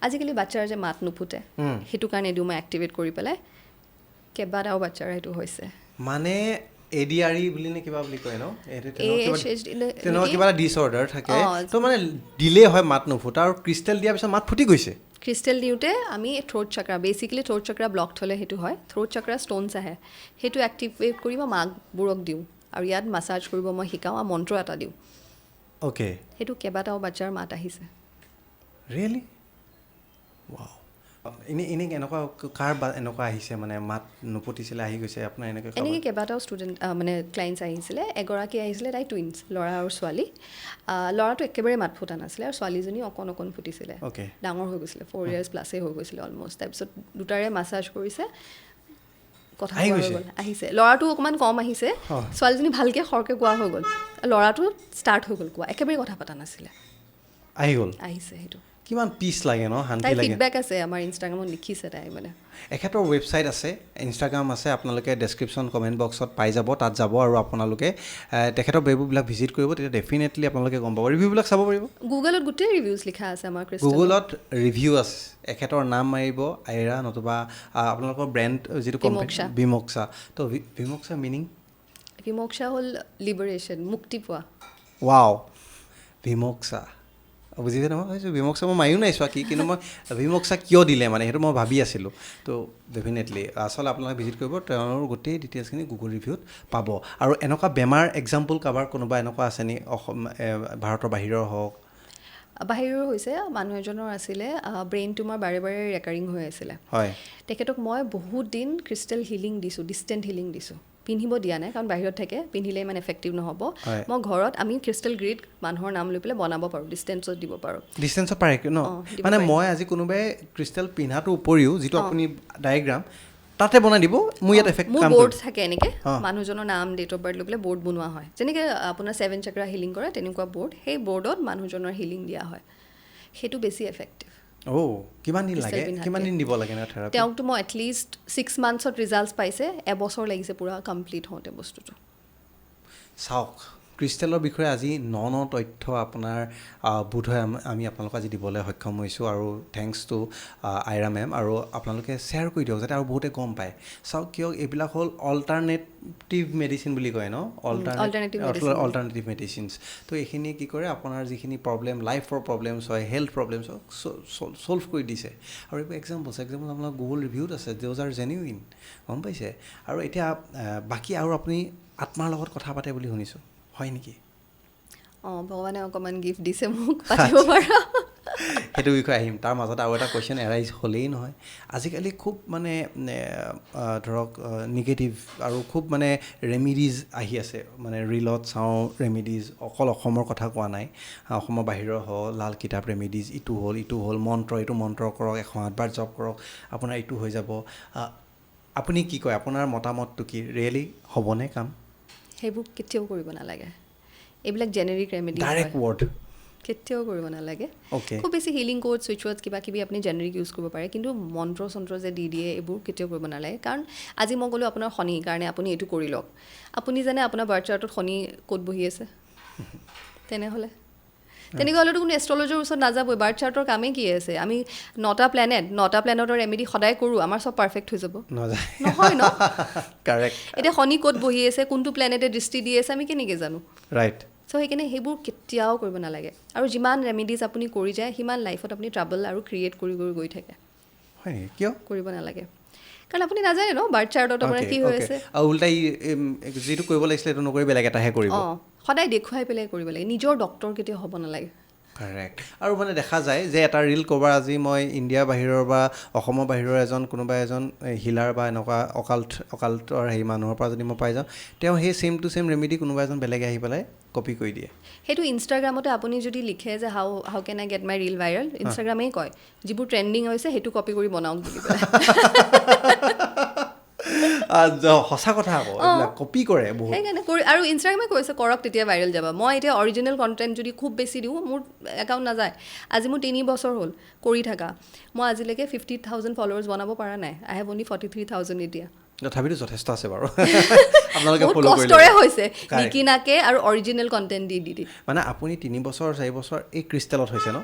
আজিকালি বাচ্ছাৰ যে মাত নুফুটে, সেইটো কাৰণে দিওঁ মই এক্টিভেট কৰি পেলাই। কেইবাটাও বাচ্ছাৰ সেইটো হৈছে। মানে ADRE বুলি নে কিবা বুলি কয় ন, এইটো তেনেকুৱা কিবা এটা ডিছঅৰ্ডাৰ থাকে, তো মানে দিলেই হয় মাত নুফুটা, আৰু ক্ৰিষ্টেল দিয়াৰ পিছত মাত ফুটি গৈছে। ক্ৰিষ্টেল দিওঁতে আমি throat chakra, basically throat chakra block হ'লে সেইটো হয়। থ্ৰ'ট চাক্ৰা ষ্ট'নছ আহে, সেইটো এক্টিভেট কৰি মই মাকবোৰক দিওঁ, আৰু ইয়াত মাছাজ কৰিব মই শিকাওঁ আৰু মন্ত্ৰ এটা দিওঁ। অ'কে। সেইটো কেইবাটাও বাচ্ছাৰ মাত আহিছে। ৰিয়েলি? ৱাও। এনেই এনেই এনেকুৱা কাৰ বা এনেকুৱা আহিছে, মানে মাত নুফুটিছিলে আহি গৈছে আপোনাৰ এনেকৈ? এনেকৈ কেইবাটাও ষ্টুডেণ্ট, মানে ক্লাইণ্টছ আহিছিলে। এগৰাকী আহিছিলে, তাই টুইনছ, ল'ৰা আৰু ছোৱালী। ল'ৰাটো একেবাৰে মাত ফুটা নাছিলে আৰু ছোৱালীজনী অকণ অকণ ফুটিছিলে। ডাঙৰ হৈ গৈছিলে, 4 ইয়াৰ্ছ প্লাছেই হৈ গৈছিলে অলমষ্ট। তাৰপিছত দুটাৰে মাছাজ কৰিছে, কথা আহি কোৱা হৈ গৈছে? গ'ল, আহিছে। ল'ৰাটো অকণমান কম আহিছে, ছোৱালীজনী ভালকৈ খৰকৈ কোৱা হৈ গ'ল। ল'ৰাটো ষ্টাৰ্ট হৈ গ'ল কোৱা, একেবাৰে কথা পতা নাছিলে, আহি গ'ল, আহিছে। সেইটো কিমান পিচ লাগে ন, শান্তি তাই লাগে। ফিডবেক আছে আমাৰ ইনষ্টাগ্ৰামত লিখিছে তাই মানে। এখেতৰ ৱেবছাইট আছে, ইনষ্টাগ্ৰাম আছে, আপোনালোকে ডেছক্ৰিপশ্যন কমেণ্ট বক্সত পাই যাব, তাত যাব আৰু আপোনালোকে তেখেতৰ ৱেববিলাক ভিজিট কৰিব, তেতিয়া ডেফিনেটলি আপোনালোকে গম পাব, ৰিভিউবিলাক চাব পাৰিব। গুগলত গোটেই ৰিভিউজ লিখা আছে আমাৰ ক্ৰিষ্টেলৰ। গুগলত ৰিভিউ আছে, এখেতৰ নাম মাৰিব আইৰা, নতুবা আপোনালোকৰ ব্ৰেণ্ড যিটো কোম্পানী বিমোক্ষা। বিমোক্ষা। তো বিমোক্ষা মিনিং? বিমোক্ষা হ'ল লিবাৰেশ্যন, মুক্তি পোৱা। ৱাও, বিমোক্ষা বুজিছে নহয়? ভাবিছোঁ বিমোক্ষা মই মাৰিও নাই চোৱা কি, কিন্তু মই বিমোক্ষা কিয় দিলে মানে সেইটো মই ভাবি আছিলোঁ। তো ডেফিনেটলি আচলতে আপোনালোকে ভিজিট কৰিব, তেওঁৰ গোটেই ডিটেইলছখিনি গুগল ৰিভিউত পাব। আৰু এনেকুৱা বেমাৰ এক্সাম্পল কাৰোবাৰ কোনোবা এনেকুৱা আছে নি, অসম, ভাৰতৰ বাহিৰৰ হওক? বাহিৰৰ হৈছে, মানুহ এজনৰ আছিলে ব্ৰেইন টিউমাৰ বাৰে বাৰে ৰেকাৰিং হৈ আছিলে। তেখেতক মই বহুত দিন ক্ৰিষ্টেল হিলিং দিছোঁ, ডিষ্টেণ্ট হিলিং দিছোঁ, পিন্ধিব দিয়া নাই কাৰণ বাহিৰত থাকে, পিন্ধিলে ইমান এফেক্টিভ নহ'ব। মই ঘৰত আমি ক্ৰিষ্টেল গ্ৰিড মানুহৰ নাম লৈ পেলাই বনাব পাৰোঁ, ডিষ্টেঞ্চত দিব পাৰোঁ। ডিষ্টেঞ্চত পাৰে ন? দিব মানে পাৰি। মই আজি কোনোবাই ক্ৰিষ্টেল পিন্ধাটোৰ উপৰিও যিটো আপুনি ডায়েগ্ৰাম তাতে বনাই দিব, মোৰ ইয়াত এফেক্ট মোৰ কাম বৰ্ড কৰিব। থাকে এনেকৈ, মানুহজনৰ নাম ডেট অফ বাৰ্থ লৈ পেলাই বৰ্ড বনোৱা হয়, যেনেকৈ আপোনাৰ 7 চক্ৰা হিলিং কৰে তেনেকুৱা বৰ্ড, সেই বৰ্ডত মানুহজনৰ হিলিং দিয়া হয়, সেইটো বেছি এফেক্টিভ। কিমান দিন ক্ৰিষ্টেল লাগে? পিন্ধাতকৈ। কিমান দিন দিব লাগে থেৰাপি? তেওঁকতো মই এটলিষ্ট 6 মান্থছত ৰিজাল্টছ পাইছে, এবছৰ লাগিছে পূৰা কমপ্লিট হওঁতে বস্তুটো। চাওক, ক্ৰিষ্টেলৰ বিষয়ে আজি ন ন তথ্য আপোনাৰ বোধহয় আমি আপোনালোকক আজি দিবলৈ সক্ষম হৈছোঁ, আৰু thanks two Aira ma'am. আৰু আপোনালোকে শ্বেয়াৰ কৰি দিয়ক যাতে আৰু বহুতে গম পায়। চাওক, কিয় এইবিলাক হ'ল অল্টাৰনেটিভ মেডিচিন বুলি কয় ন? Alternative medicine. Alternative medicines. তো এইখিনিয়ে কি কৰে, আপোনাৰ যিখিনি প্ৰব্লেম, লাইফৰ প্ৰব্লেমছ হয়, হেল্থ প্ৰব্লেমছ হয়, ছল্ভ কৰি দিছে। আৰু এইবোৰ এক্সাম্পল আপোনাৰ গুগল ৰিভিউত আছে, those R genuine, গম পাইছে? আৰু এতিয়া বাকী আৰু আপুনি আত্মাৰ লগত কথা পাতে বুলি শুনিছোঁ, হয় নেকি? ভগৱানে অকণমান গিফ্ট দিছে মোক পাতিব পৰা। সেইটো বিষয়ে আহিম। তাৰ মাজত আৰু এটা কুৱেশ্যন এৰাইজ হ'লেই নহয়, আজিকালি খুব মানে ধৰক নিগেটিভ আৰু খুব মানে ৰেমিডিজ আহি আছে, মানে ৰিলত চাওঁ ৰেমিডিজ, অকল অসমৰ কথা কোৱা নাই, অসমৰ বাহিৰৰ হওক, লাল কিতাপ ৰেমিডিজ, ইটো হ'ল ইটো হ'ল, মন্ত্ৰ, এইটো মন্ত্ৰ কৰক, 108 বাৰ জপ কৰক, আপোনাৰ এইটো হৈ যাব। আপুনি কি কয়, আপোনাৰ মতামতটো কি? ৰিয়েলি হ'বনে কাম? সেইবোৰ কেতিয়াও কৰিব নালাগে, এইবিলাক জেনেৰিক ৰেমেডি হয়। ডাইৰেক্ট ৱৰ্ড কেতিয়াও কৰিব নালাগে। খুব বেছি হিলিং কোড, ছুইচ ৱৰ্ড কিবা কিবি আপুনি জেনেৰিক ইউজ কৰিব পাৰে, কিন্তু মন্ত্ৰ চন্ত্ৰ যে দি দিয়ে এইবোৰ কেতিয়াও কৰিব নালাগে। কাৰণ আজি মই ক'লোঁ আপোনাৰ শনিৰ কাৰণে আপুনি এইটো কৰি লওক, আপুনি জানে আপোনাৰ বাৰ্থ চাৰ্টত শনি ক'ত বহি আছে, তেনেহ'লে তেনেকুৱা হ'লেতো কোনো এষ্ট্ৰলজাৰ ওচৰত নাযাবই। বাৰ্থ চাৰ্টৰ কামেই কি আছে? আমি 9টা প্লেনেট, 9টা প্লেনেটৰ ৰেমেডি সদায় কৰোঁ, আমাৰ চব পাৰফেক্ট হৈ যাব নহয় ন? এতিয়া শনি ক'ত বহি আছে, কোনটো প্লেনেটে দৃষ্টি দি আছে, আমি কেনেকৈ জানো? চ' সেইকাৰণে সেইবোৰ কেতিয়াও কৰিব নালাগে। আৰু যিমান ৰেমেডিজ আপুনি কৰি যায় সিমান লাইফত আপুনি ট্ৰাবল আৰু ক্ৰিয়েট কৰি কৰি গৈ থাকে। হয় নেকি? কিয় কৰিব নালাগে? কাৰণ আপুনি নাজানে ন বাৰ্থ চাৰ্টত আপোনাৰ কি হৈ আছে। আৰু উল্টাই যিটো কৰিব লাগিছিলে সেইটো নকৰি বেলেগ এটাহে কৰিব। সদায় দেখুৱাই পেলাই কৰিব লাগে, নিজৰ ডক্টৰ কেতিয়াও হ'ব নালাগে। কাৰেক্ট। আৰু মানে দেখা যায় যে এটা ৰিল ক'ৰবাৰ আজি মই ইণ্ডিয়াৰ বাহিৰৰ বা অসমৰ বাহিৰৰ এজন কোনোবা এজন হিলাৰ বা এনেকুৱা অকাল্টৰ হেৰি মানুহৰ পৰা যদি মই পাই যাওঁ, তেওঁ সেই ছেইম টু ছেইম ৰেমেডি কোনোবা এজন বেলেগে আহি পেলাই কপি কৰি দিয়ে। সেইটো ইনষ্টাগ্ৰামতে আপুনি যদি লিখে যে how can I get my reel viral, ইনষ্টাগ্ৰামেই কয় যিবোৰ ট্ৰেণ্ডিং হৈছে সেইটো কপি কৰি বনাওক বুলি পেলাই। সঁচা কথা আকৌ, এইবিলাক কপি কৰে বহুত। সেইকাৰণে কৰি, আৰু ইনষ্টাগ্ৰামে কৈছে কৰক তেতিয়া ভাইৰেল যাব। মই এতিয়া অৰিজিনেল কণ্টেণ্ট যদি খুব বেছি দিওঁ মোৰ একাউণ্ট নাযায়। আজি মোৰ 3 বছৰ হ'ল কৰি থকা, মই আজিলৈকে 50,000 ফলোৱাৰ্ছ বনাব পৰা নাই। আই have only 43,000 এতিয়া। তথাপিতো যথেষ্ট আছে বাৰু, আপোনালোকে বহুত ফ'ল' কৰিলে। কষ্টৰে হৈছে, Correct. নিকিনাকে আৰু অৰিজিনেল কণ্টেণ্ট দি দি দি। মানে আপুনি 3 বছৰ 4 বছৰ এই ক্ৰিষ্টেলত হৈছে ন?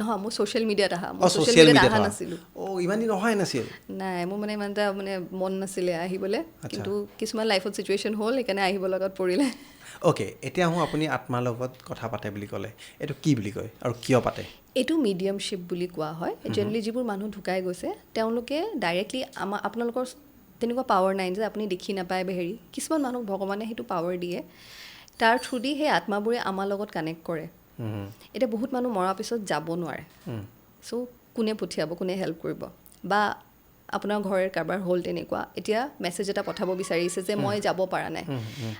নহয়, মোৰ ছ'চিয়েল মিডিয়াত অহা। মই অ, ছ'চিয়েল ছ'চিয়েল মিডিয়াত মিডিয়াত অহা অহা। নাছিলোঁ। অ', ইমান দিন অহাই নাছিল? নাই, মোৰ মানে ইমান এটা মানে মন নাছিলে আহিবলৈ, কিন্তু কিছুমান লাইফত চিটুৱেশ্যন হ'ল, সেইকাৰণে আহিব লগাত পৰিলে। অ'কে, এতিয়া আহোঁ আপুনি আত্মাৰ লগত কথা পাতে বুলি ক'লে, এইটো কি বুলি কয় আৰু কিয় পাতে? এইটো মিডিয়ামশ্বিপ বুলি কোৱা হয়। জেনেৰেলি যিবোৰ মানুহ ঢুকাই গৈছে তেওঁলোকে ডাইৰেক্টলি আমাৰ আপোনালোকৰ তেনেকুৱা পাৱাৰ নাই যে আপুনি দেখি নাপায় বা হেৰি, কিছুমান মানুহক ভগৱানে সেইটো পাৱাৰ দিয়ে, তাৰ থ্ৰু দি সেই আত্মাবোৰে আমাৰ লগত কানেক্ট কৰে। এতিয়া বহুত মানুহ মৰাৰ পিছত যাব নোৱাৰে, চ' কোনে পঠিয়াব, কোনে হেল্প কৰিব? বা আপোনাৰ ঘৰৰ কাৰোবাৰ হ'ল তেনেকুৱা, এতিয়া মেছেজ এটা পঠাব বিচাৰিছে যে মই যাব পৰা নাই,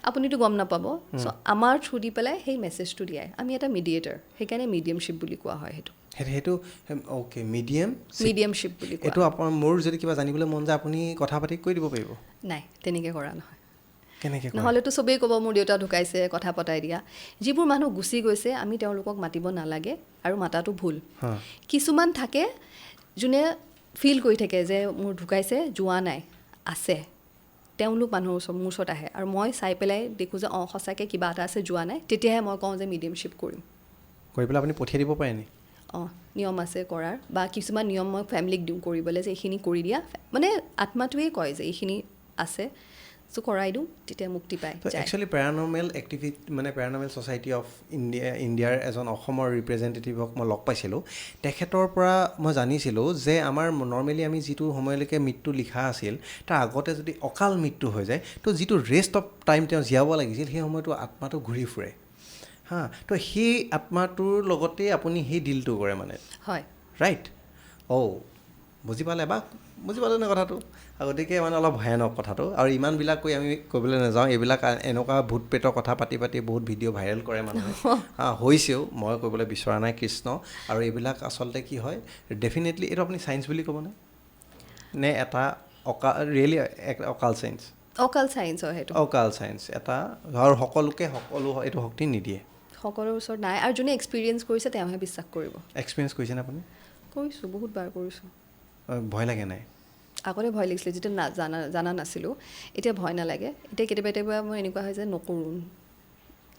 আপুনিতো গম নাপাব। চ' আমাৰ থ্ৰু দি পেলাই সেই মেছেজটো দিয়াই, আমি এটা মিডিয়েটৰ, সেইকাৰণে মিডিয়ামশ্বিপ বুলি কোৱা হয় সেইটো। সেইটো অ'কে, মিডিয়াম মিডিয়ামশ্বিপ বুলি কোৱা। এইটো আপোনাৰ মোৰ যদি কিবা জানিবলৈ মন যায় আপুনি কথা পাতি কৈ দিব পাৰিব? নাই, তেনেকৈ কৰা নহয়। কেনেকৈ কৰে? নহ'লেতো চবেই ক'ব মোৰ দেউতা ঢুকাইছে, কথা পতাই দিয়া। যিবোৰ মানুহ গুচি গৈছে আমি তেওঁলোকক মাতিব নালাগে, আৰু মাতাটো ভুল। কিছুমান থাকে যোনে ফিল কৰি থাকে যে মোৰ ঢুকাইছে, যোৱা নাই, আছে, তেওঁলোক মানুহৰ ওচৰত, মোৰ ওচৰত আহে আৰু মই চাই পেলাই দেখোঁ যে অঁ সঁচাকৈ কিবা এটা আছে, যোৱা নাই, তেতিয়াহে মই কওঁ যে মিডিয়ামশ্বিপ কৰিম। কৰি পেলাই আপুনি পঠিয়াই দিব পাৰে নি? অঁ, নিয়ম আছে কৰাৰ, বা কিছুমান নিয়ম মই ফেমিলিক দিওঁ কৰিবলৈ যে এইখিনি কৰি দিয়া, মানে আত্মাটোৱে কয় যে এইখিনি আছে, চ' কৰাই দিওঁ, তেতিয়া মুক্তি পায়। তো একচুৱেলি পেৰানৰ্মেল এক্টিভিটি মানে পেৰানৰ্মেল ছ'চাইটি অফ ইণ্ডিয়া, ইণ্ডিয়াৰ এজন অসমৰ ৰিপ্ৰেজেণ্টেটিভক মই লগ পাইছিলোঁ। তেখেতৰ পৰা মই জানিছিলোঁ যে আমাৰ নৰ্মেলি আমি যিটো সময়লৈকে মৃত্যু লিখা আছিল তাৰ আগতে যদি অকাল মৃত্যু হৈ যায় তো যিটো ৰেষ্ট অফ টাইম তেওঁ জীয়াব লাগিছিল সেই সময়টো আত্মাটো ঘূৰি ফুৰে। হা, তো সেই আত্মাটোৰ লগতে আপুনি সেই ডিলটো কৰে মানে। হয়। ৰাইট? অ', বুজি পালে বা বুজি পালে নে কথাটো? গতিকে মানে অলপ ভয়ানক কথাটো, আৰু ইমানবিলাক কৈ আমি কৰিবলৈ নাযাওঁ। এইবিলাক এনেকুৱা ভূত প্ৰেতৰ কথা পাতি পাতি বহুত ভিডিঅ' ভাইৰেল কৰে মানুহে। হা, হৈছেও, মই কৰিবলৈ বিচৰা নাই কৃষ্ণ। আৰু এইবিলাক আচলতে কি হয়, ডেফিনেটলি এইটো আপুনি ছায়েন্স বুলি ক'বনে নে এটা ৰিয়েলি অকাল ছায়েন্স? অকাল ছায়েন্স হয় সেইটো। অকাল ছায়েন্স এটা, আৰু সকলোকে সকলো এইটো শক্তি নিদিয়ে, সকলোৰ ওচৰত নাই, আৰু যোনে এক্সপিৰিয়েঞ্চ কৰিছে তেওঁহে বিশ্বাস কৰিব। এক্সপিৰিয়েঞ্চ কৰিছেনে আপুনি? কৰিছোঁ, বহুত বাৰ কৰিছোঁ। ভয় লাগে নাই? আগতে ভয় লাগিছিলে যেতিয়া জানা নাছিলোঁ, এতিয়া ভয় নালাগে। এতিয়া কেতিয়াবা কেতিয়াবা মোৰ এনেকুৱা হয় যে নকৰোঁ।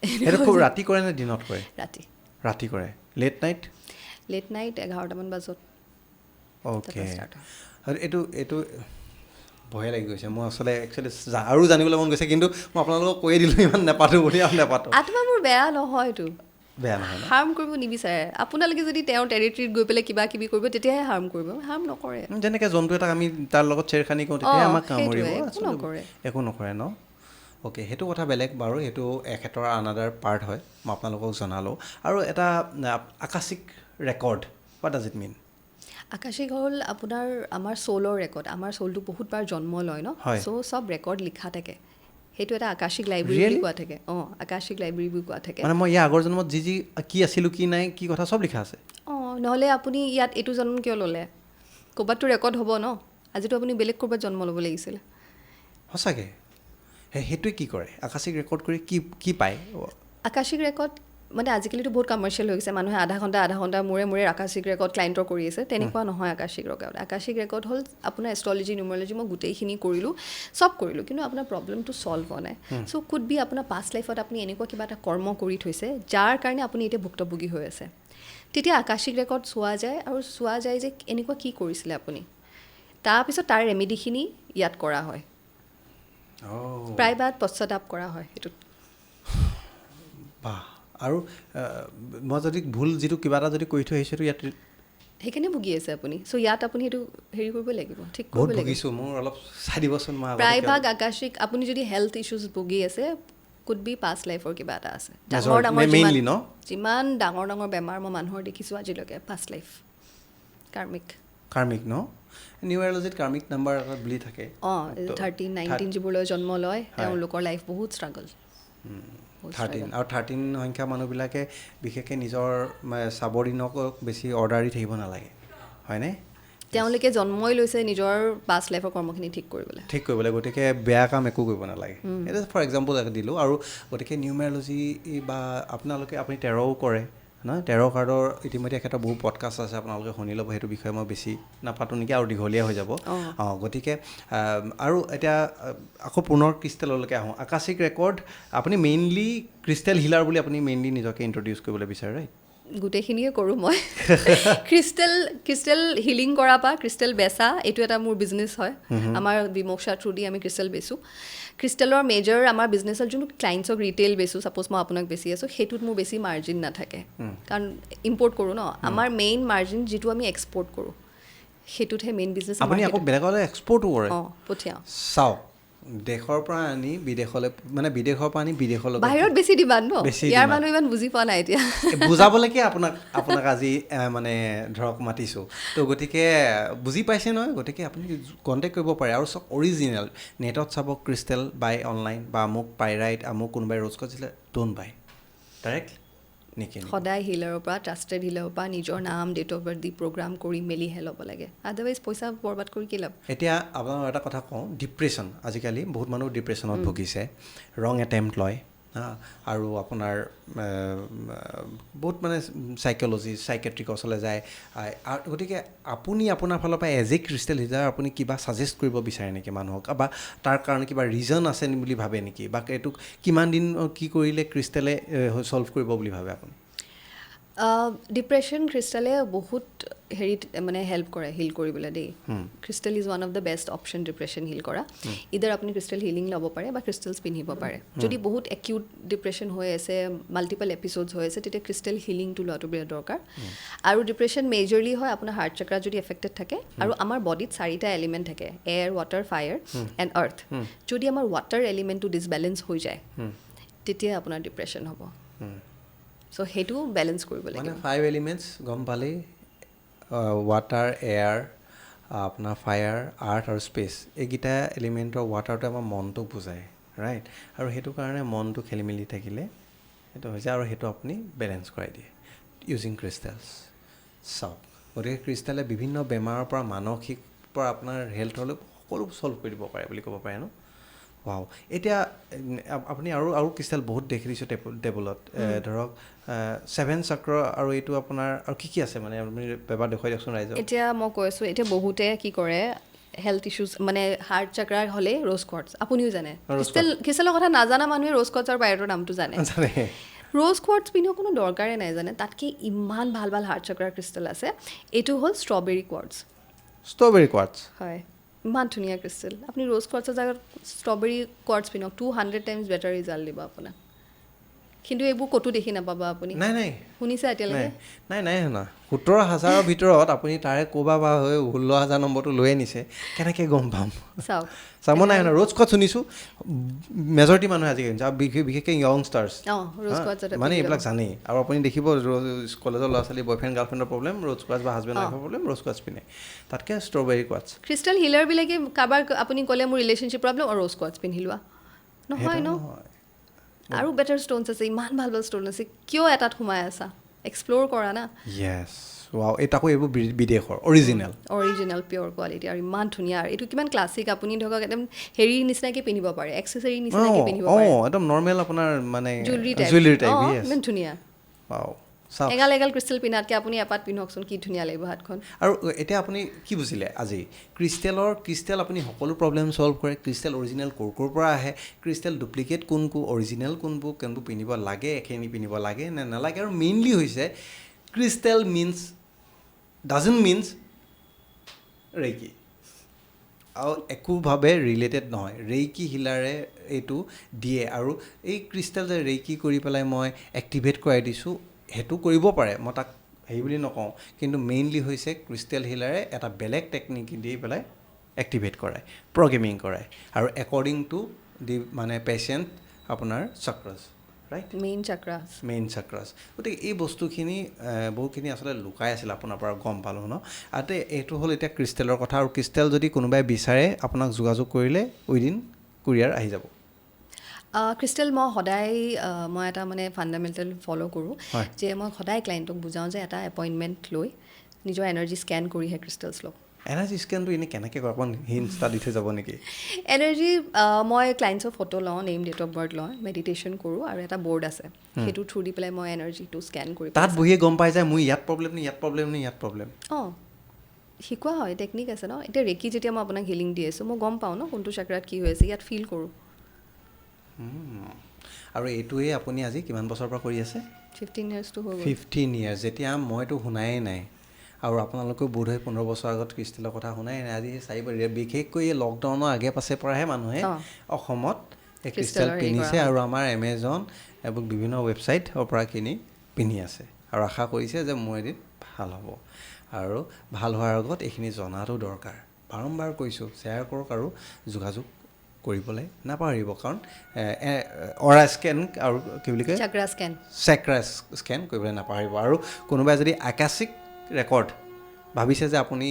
সেইটো খুব ৰাতি কৰে নে দিনত কৰে? ৰাতি। ৰাতি কৰে। Late night? Late night 11টামান বজাত। অ'কে। আৰু এইটো ভয়ে লাগি গৈছে মোৰ আচলতে, একচুৱেলি আৰু জানিবলৈ মন গৈছে, কিন্তু মই আপোনালোকক কৈয়ে দিলোঁ ইমান নাপাতো বুলি, আৰু নাপাতো। আত্মা মোৰ বেয়া নহয়তো। বেয়া নহয় ন? হাৰ্ম কৰিব নিবিচাৰে। আপোনালোকে যদি তেওঁৰ টেৰিটৰীত গৈ পেলাই কিবা কিবি কৰিব তেতিয়াহে হাৰ্ম কৰিব, হাৰ্ম নকৰে। যেনেকৈ জন্তু এটাক আমি তাৰ লগত চেৰখানি কৰোঁ তেতিয়াহে আমাক কামুৰিব, সেইটোৱে, একো আচলতে নকৰে। একো নকৰে ন? অ'কে, সেইটো কথা বেলেগ বাৰু, সেইটো এখেতৰ আনাডাৰ পাৰ্ট হয়, মই আপোনালোকক জনালোঁ। আৰু এটা Akashic record, what does it mean? Akashic হ'ল আপোনাৰ আমাৰ চ'লৰ ৰেকৰ্ড। আমাৰ চ'লটো বহুতবাৰ জন্ম লয় ন, চ' চব ৰেকৰ্ড লিখা থাকে। সেইটো এটা আকাশিক লাইব্ৰেৰী বুলি Really? কোৱা থাকে। অঁ, আকাশিক লাইব্ৰেৰী বুলি কোৱা থাকে। মানে মই ইয়াৰ আগৰ জন্মত যি যি কি আছিলোঁ কি নাই কি কথা চব লিখা আছে। অঁ, নহ'লে আপুনি ইয়াত এইটো জন্ম কিয় ল'লে? ক'ৰবাততো ৰেকৰ্ড হ'ব ন, আজিতো আপুনি বেলেগ ক'ৰবাত জন্ম ল'ব লাগিছিলে। সঁচাকৈ? সেইটোৱে কি কৰে আকাশিক ৰেকৰ্ড কৰি কি কি পায়? আকাশিক ৰেকৰ্ড মানে আজিকালিতো বহুত কমাৰ্চিয়েল হৈ গৈছে, মানুহে আধা ঘণ্টা আধা ঘণ্টা মূৰে মূৰে আকাশিক ৰেকৰ্ড ক্লাইণ্টৰ কৰি আছে। তেনেকুৱা নহয় আকাশিক ৰেকৰ্ড। আকাশিক ৰেকৰ্ড হ'ল আপোনাৰ এষ্ট্ৰলজি, নিউমৰলজি, মই গোটেইখিনি কৰিলোঁ, চব কৰিলোঁ, কিন্তু আপোনাৰ প্ৰব্লেমটো ছল্ভ হোৱা নাই। চ' could be আপোনাৰ পাষ্ট লাইফত আপুনি এনেকুৱা কিবা এটা কৰ্ম কৰি থৈছে যাৰ কাৰণে আপুনি এতিয়া ভুক্তভোগী হৈ আছে। তেতিয়া আকাশিক ৰেকৰ্ড চোৱা যায় আৰু চোৱা যায় যে এনেকুৱা কি কৰিছিলে আপুনি, তাৰপিছত তাৰ ৰেমেডিখিনি ইয়াত কৰা হয়। প্ৰায়ভাগ পশ্চাতাপ কৰা হয় সেইটোত। বাহ। আৰু মই যদি ভুল যিটো কিবা এটা যদি কৰি থৈ আহিছোঁ সেইটো ইয়াত সেইকাৰণে ভুগি আছে আপুনি। চ' ইয়াত আপুনি সেইটো হেৰি কৰিব লাগিব, ঠিক বহুত কৰিব লাগিব। ভুগিছোঁ, মোৰ অলপ চাই দিবচোন। মই আগতে প্ৰায়ভাগ কিয়- আকাশিক আপুনি যদি হেল্থ ইছ্যুজ ভুগি আছে, could be past লাইফৰ কিবা এটা আছে। Major, ডাঙৰ ডাঙৰ mainly ন? যিমান ডাঙৰ ডাঙৰ বেমাৰ মই মানুহৰ দেখিছোঁ আজিলৈকে, পাষ্ট লাইফ কাৰ্মিক। কাৰ্মিক ন? নিউমেৰলজিত কাৰ্মিক নাম্বাৰ এটা বুলি থাকে। অঁ, 13, 19 যিবোৰ লৈ জন্ম লয় তেওঁলোকৰ লাইফ বহুত ষ্ট্ৰাগল। 13 আৰু 13 সংখ্যা মানুহবিলাকে বিশেষকৈ নিজৰ ছাবৰ্ডিনক বেছি অৰ্ডাৰ দি থাকিব নালাগে, হয়নে? তেওঁলোকে জন্মই লৈছে নিজৰ পাষ্ট লাইফৰ কৰ্মখিনি ঠিক কৰিবলৈ। ঠিক কৰিবলৈ, গতিকে বেয়া কাম একো কৰিব নালাগে। এইটো ফৰ এক্সাম্পল এটা দিলোঁ। আৰু গতিকে নিউমেৰলজি বা আপোনালোকে, আপুনি তেৰও কৰে নহয়, তেৰ কাৰ্ডৰ ইতিমধ্যে এখেতৰ বহু পডকাষ্ট আছে, আপোনালোকে শুনি ল'ব। সেইটো বিষয়ে মই বেছি নাপাতোঁ নেকি, আৰু দীঘলীয়া হৈ যাব। অঁ, গতিকে আৰু এতিয়া আকৌ পুনৰ ক্ৰিষ্টেললৈকে আহোঁ। আকাশিক ৰেকৰ্ড, আপুনি মেইনলি ক্ৰিষ্টেল হিলাৰ বুলি আপুনি মেইনলি নিজকে ইণ্ট্ৰডিউচ কৰিবলৈ বিচাৰে, ৰাইট? গোটেইখিনিয়ে কৰোঁ মই। ক্ৰিষ্টেল হিলিং কৰাৰ পৰা ক্ৰিষ্টেল বেচা, এইটো এটা মোৰ বিজনেছ হয়। আমাৰ বিমোক্ষা থ্ৰু দি আমি ক্ৰিষ্টেল বেচোঁ। ক্ৰিষ্টেলৰ মেজৰ আমাৰ বিজনেছত যোনটো ক্লাইণ্টছক ৰিটেইল বেচোঁ, ছাপ'জ মই আপোনাক বেচি আছোঁ, সেইটোত মোৰ বেছি মাৰ্জিন নাথাকে, কাৰণ ইম্পৰ্ট কৰোঁ ন। আমাৰ মেইন মাৰ্জিন যিটো আমি এক্সপৰ্ট কৰোঁ, সেইটোতহে মেইন বিজনেছ। আপুনি আকৌ বেলেগলৈ এক্সপৰ্টো কৰে? অঁ, পঠিয়াওঁ। চাওক, দেশৰ পৰা আনি বিদেশলৈ, মানে বিদেশৰ পৰা আনি বিদেশলৈ, বাহিৰত বেছি ডিমাণ্ড ন, ইয়াৰ মানুহ ইমান বুজি পোৱা নাই এতিয়া। বুজাবলৈকে আপোনাক আজি মানে ধৰক মাতিছোঁ। তো গতিকে বুজি পাইছে নহয়, গতিকে আপুনি কণ্টেক্ট কৰিব পাৰে। আৰু চব অৰিজিনেল, নেটত চাব ক্ৰিষ্টেল বাই অনলাইন বা মোক পাইৰাইট, মোক কোনোবাই ৰ'জ কোৱাৰ্টজ দিলে, don't by, direct নেকি। সদায় হিলাৰৰ পৰা, ট্ৰাষ্টেড হিলাৰৰ পৰা নিজৰ নাম, ডেট অফ বাৰ্থ দি প্ৰগ্ৰাম কৰি মেলিহে ল'ব লাগে, আদাৰৱাইজ পইচা বৰবাদ কৰি কি লাভ। এতিয়া আপোনাক এটা কথা কওঁ, ডিপ্ৰেশ্যন, আজিকালি বহুত মানুহ ডিপ্ৰেশ্যনত ভুগিছে, ৰং এটেম্প্ট লয়, আৰু আপোনাৰ বহুত মানে চাইক'লজি, চাইকেট্ৰিকৰ ওচৰলৈ যায়। গতিকে আপুনি আপোনাৰ ফালৰ পৰা এজ এ ক্ৰিষ্টেল হিলাৰ আপুনি কিবা ছাজেষ্ট কৰিব বিচাৰে নেকি মানুহক, বা তাৰ কাৰণে কিবা ৰিজন আছে বুলি ভাবে নেকি, বা এইটো কিমান দিন কি কৰিলে ক্ৰিষ্টেলে ছল্ভ কৰিব বুলি ভাবে আপুনি? ডিপ্ৰেশ্যন ক্ৰিষ্টেলে বহুত হেৰিত মানে হেল্প কৰে হিল কৰিবলৈ দেই। Crystal is one of the best option depression heal কৰা। ইদাৰ আপুনি ক্ৰিষ্টেল হিলিং ল'ব পাৰে বা ক্ৰিষ্টেলছ পিন্ধিব পাৰে। যদি বহুত একিউট ডিপ্ৰেশ্যন হৈ আছে, মাল্টিপল এপিছ'ডছ হৈ আছে, তেতিয়া ক্ৰিষ্টেল হিলিংটো লোৱাটো বিৰাট দৰকাৰ। আৰু ডিপ্ৰেশ্যন মেজৰলি হয় আপোনাৰ হাৰ্ট চক্ৰা যদি এফেক্টেড থাকে। আৰু আমাৰ বডিত চাৰিটা এলিমেণ্ট থাকে, air, water, fire and earth. যদি আমাৰ ৱাটাৰ এলিমেণ্টটো ডিছবেলেঞ্চ হৈ যায়, তেতিয়া আপোনাৰ ডিপ্ৰেশ্যন হ'ব। চ' সেইটো বেলেঞ্চ কৰিব লাগিব। মানে 5 এলিমেণ্টছ গম পালেই, ৱাটাৰ, এয়াৰ, আপোনাৰ ফায়াৰ, আৰ্থ আৰু স্পেচ, এইকেইটা এলিমেণ্টৰ ৱাটাৰটোৱে আমাৰ মনটোক বুজায়, ৰাইট? আৰু সেইটো কাৰণে মনটো খেলি মেলি থাকিলে সেইটো হৈছে, আৰু সেইটো আপুনি বেলেঞ্চ কৰাই দিয়ে ইউজিং ক্ৰিষ্টেলছ। চাওক, গতিকে ক্ৰিষ্টেলে বিভিন্ন বেমাৰৰ পৰা, মানসিক পৰা আপোনাৰ হেল্থলৈ সকলো ছল্ভ কৰি দিব পাৰে বুলি ক'ব পাৰে ন? ৱাও। এতিয়া আপুনি আৰু ক্ৰিষ্টেল বহুত দেখি দিছোঁ টেবুলত, ধৰক 7 চক্ৰ, আৰু এইটো আপোনাৰ আৰু কি কি আছে, মানে আপুনি এবাৰ দেখুৱাই দিয়কচোন ৰাইজক। এতিয়া মই কৈ আছোঁ, এতিয়া বহুতে কি কৰে, হেল্থ ইছ্যুজ মানে হাৰ্ট চক্ৰাৰ হ'লে ৰ'জ কোৱাৰ্টছ, আপুনিও জানে, ক্ৰিষ্টেলৰ কথা নাজানা মানুহে ৰ'জ কোৱাৰ্টছ আৰু পাইৰেটৰ নামটো জানে। ৰ'জ কোৱাৰ্টছ পিন্ধো কোনো দৰকাৰে নাই জানে, তাতকৈ ইমান ভাল ভাল হাৰ্ট চক্ৰাৰ ক্ৰিষ্টেল আছে। এইটো হ'ল ষ্ট্ৰবেৰী কোৱাৰ্টছ। ষ্ট্ৰবেৰী কোৱাৰ্টছ, হয়, ইমান ধুনীয়া ক্ৰিষ্টেল। আপুনি ৰ'জ কোৱাৰ্টছৰ জেগাত ষ্ট্ৰবেৰী কোৱাৰ্টছ পিন্ধক, 200 টাইমছ বেটাৰ ৰিজাল্ট দিব আপোনাক। কিন্তু এইবোৰ ক'তো দেখি নাপাব আপুনি। নাই নাই, শুনিছে এতিয়ালৈকে? নাই নাই শুনা। 17,000ৰ ভিতৰত আপুনি তাৰে ক'ৰবা বা হৈ 16,000 নম্বৰটো লৈ আনিছে, কেনেকৈ গম পাম? চাওক, চাওক, মই নাই শুনা। ৰ'জ কোৱাৰ্টছ শুনিছোঁ, মেজৰিটি মানুহে আজিকালি শুনিছে, আৰু বিশেষকৈ য়ংষ্টাৰ্ছ মানে এইবিলাক জানেই। আৰু আপুনি দেখিব কলেজৰ ল'ৰা ছোৱালী বয়ফ্ৰেণ্ড গাৰ্লফ্ৰেণ্ডৰ প্ৰব্লেম ৰ'জ কোৱাৰ্টছ, বা হাজবেণ্ড ৱাইফৰ প্ৰব্লেম ৰ'জ কোৱাৰ্টছ পিন্ধে, তাতকৈ ষ্ট্ৰবেৰী কোৱাৰ্টছ। ক্ৰিষ্টেল হিলাৰবিলাকে কাৰোবাৰ আপুনি ক'লে মোৰ ৰিলেশ্যনশ্বিপ প্ৰব্লেম, ৰ'জ কোৱাৰ্টছ পিন্ধি লোৱা, নহয় ন? আৰু বেটাৰ ষ্ট'নছ আছে, ইমান ভাল ভাল ষ্ট'ন আছে, কিয় এটাত সোমাই আছা? এক্সপ্ল'ৰ কৰা না। য়েছ, ৱাও। এই তাকো এইবোৰ বিদেশৰ অৰিজিনেল, অৰিজিনেল পিয়'ৰ কোৱালিটি, আৰু ইমান ধুনীয়া। আৰু এইটো কিমান ক্লাছিক, আপুনি ধৰক একদম হেৰি নিচিনাকৈ পিন্ধিব পাৰে, এক্সেচৰী নিচিনাকৈ পিন্ধিব পাৰে। অঁ, একদম নৰ্মেল আপোনাৰ মানে জুৱেলাৰী টাইপ, ইমান ধুনীয়া। ৱাও, এগাল এগাল ক্ৰিষ্টেল পিন্ধাতকৈ আপুনি এপাত পিন্ধকচোন, কি ধুনীয়া লাগিব হাতখন। আৰু এতিয়া আপুনি কি বুজিলে আজি? ক্ৰিষ্টেল আপুনি সকলো প্ৰব্লেম ছল্ভ কৰে। ক্ৰিষ্টেল অৰিজিনেল ক'ৰ ক'ৰ পৰা আহে, ক্ৰিষ্টেল ডুপ্লিকেট কোনবোৰ, অৰিজিনেল কোনবোৰ, কোনবোৰ পিন্ধিব লাগে, এখিনি পিন্ধিব লাগে নে নালাগে। আৰু মেইনলি হৈছে crystal means doesn't means reiki, আৰু একোভাৱে ৰিলেটেড নহয়। ৰেইকি হিলাৰে এইটো দিয়ে, আৰু এই ক্ৰিষ্টেল যে ৰেইকি কৰি পেলাই মই এক্টিভেট কৰাই দিছোঁ, সেইটো কৰিব পাৰে, মই তাক হেৰি বুলি নকওঁ, কিন্তু মেইনলি হৈছে ক্ৰিষ্টেল হিলাৰে এটা বেলেগ টেকনিক দি পেলাই এক্টিভেট কৰায়, প্ৰগ্ৰেমিং কৰায়, আৰু একৰ্ডিং টু the মানে পেচেণ্ট আপোনাৰ চক্ৰছ, ৰাইট? মেইন চক্ৰাছ। গতিকে এই বস্তুখিনি বহুতখিনি আচলতে লুকাই আছিল আপোনাৰ পৰা, গম পালোঁ ন? আৰু এইটো হ'ল এতিয়া ক্ৰিষ্টেলৰ কথা। আৰু ক্ৰিষ্টেল যদি কোনোবাই বিচাৰে আপোনাক যোগাযোগ কৰিলে উইদিন কুৰিয়াৰ আহি যাব। ক্ৰিষ্টেল মই সদায় মই এটা মানে ফাণ্ডামেণ্টেল ফ'ল' কৰোঁ যে মই সদায় ক্লাইণ্টক বুজাওঁ যে এটা এপইণ্টমেণ্ট লৈ নিজৰ এনাৰ্জি স্কেন কৰিহে ক্ৰিষ্টেলছ লওক। এনাৰ্জি স্কেনটো এনেই কেনেকৈ কৰে, অকণমান হিণ্টছ এটা দি থৈ যাব নেকি? এনাৰ্জি মই ক্লাইণ্টছৰ ফটো লওঁ, নেম, ডেট অফ বাৰ্থ লওঁ, মেডিটেশ্যন কৰোঁ আৰু এটা বৰ্ড আছে, সেইটো থ্ৰু দি পেলাই মই এনাৰ্জিটো স্কেন কৰি তাত বহিয়ে গম পাই যায় মোৰ ইয়াত প্ৰব্লেম নে ইয়াত প্ৰব্লেম নে ইয়াত প্ৰব্লেম? অঁ, শিকোৱা হয়, টেকনিক আছে ন। এতিয়া ৰেকি যেতিয়া মই আপোনাক হিলিং দি আছোঁ, মই গম পাওঁ ন কোনটো চাক্ৰাত কি হৈ আছে, ইয়াত ফিল কৰোঁ। আৰু এইটোৱে আপুনি আজি কিমান বছৰৰ পৰা কৰি আছে? 15 ইয়াৰ্ছটো হৈ গ'ল। 15 ইয়াৰ্ছ, যেতিয়া মইতো শুনাই নাই আৰু আপোনালোকেও বোধহয় 15 বছৰ আগত ক্ৰিষ্টেলৰ কথা শুনাই নাই। আজি 4 বিশেষকৈ এই লকডাউনৰ আগে পাছে পৰাহে মানুহে অসমত এই ক্ৰিষ্টেল পিন্ধিছে আৰু আমাৰ এমেজন এইবোৰ বিভিন্ন ৱেবছাইটৰ পৰা কিনি পিন্ধি আছে আৰু আশা কৰিছে যে মোৰ এদিন ভাল হ'ব। আৰু ভাল হোৱাৰ আগত এইখিনি জনাটো দৰকাৰ। বাৰম্বাৰ কৈছোঁ, শ্বেয়াৰ কৰক আৰু যোগাযোগ কৰিবলৈ নাপাহৰিব, কাৰণ অৰা স্কেন আৰু কি বুলি কয়, চাক্ৰা স্কেন, চেক্ৰা স্কেন কৰিবলৈ নাপাহৰিব। আৰু কোনোবাই যদি আকাশিক ৰেকৰ্ড ভাবিছে যে আপুনি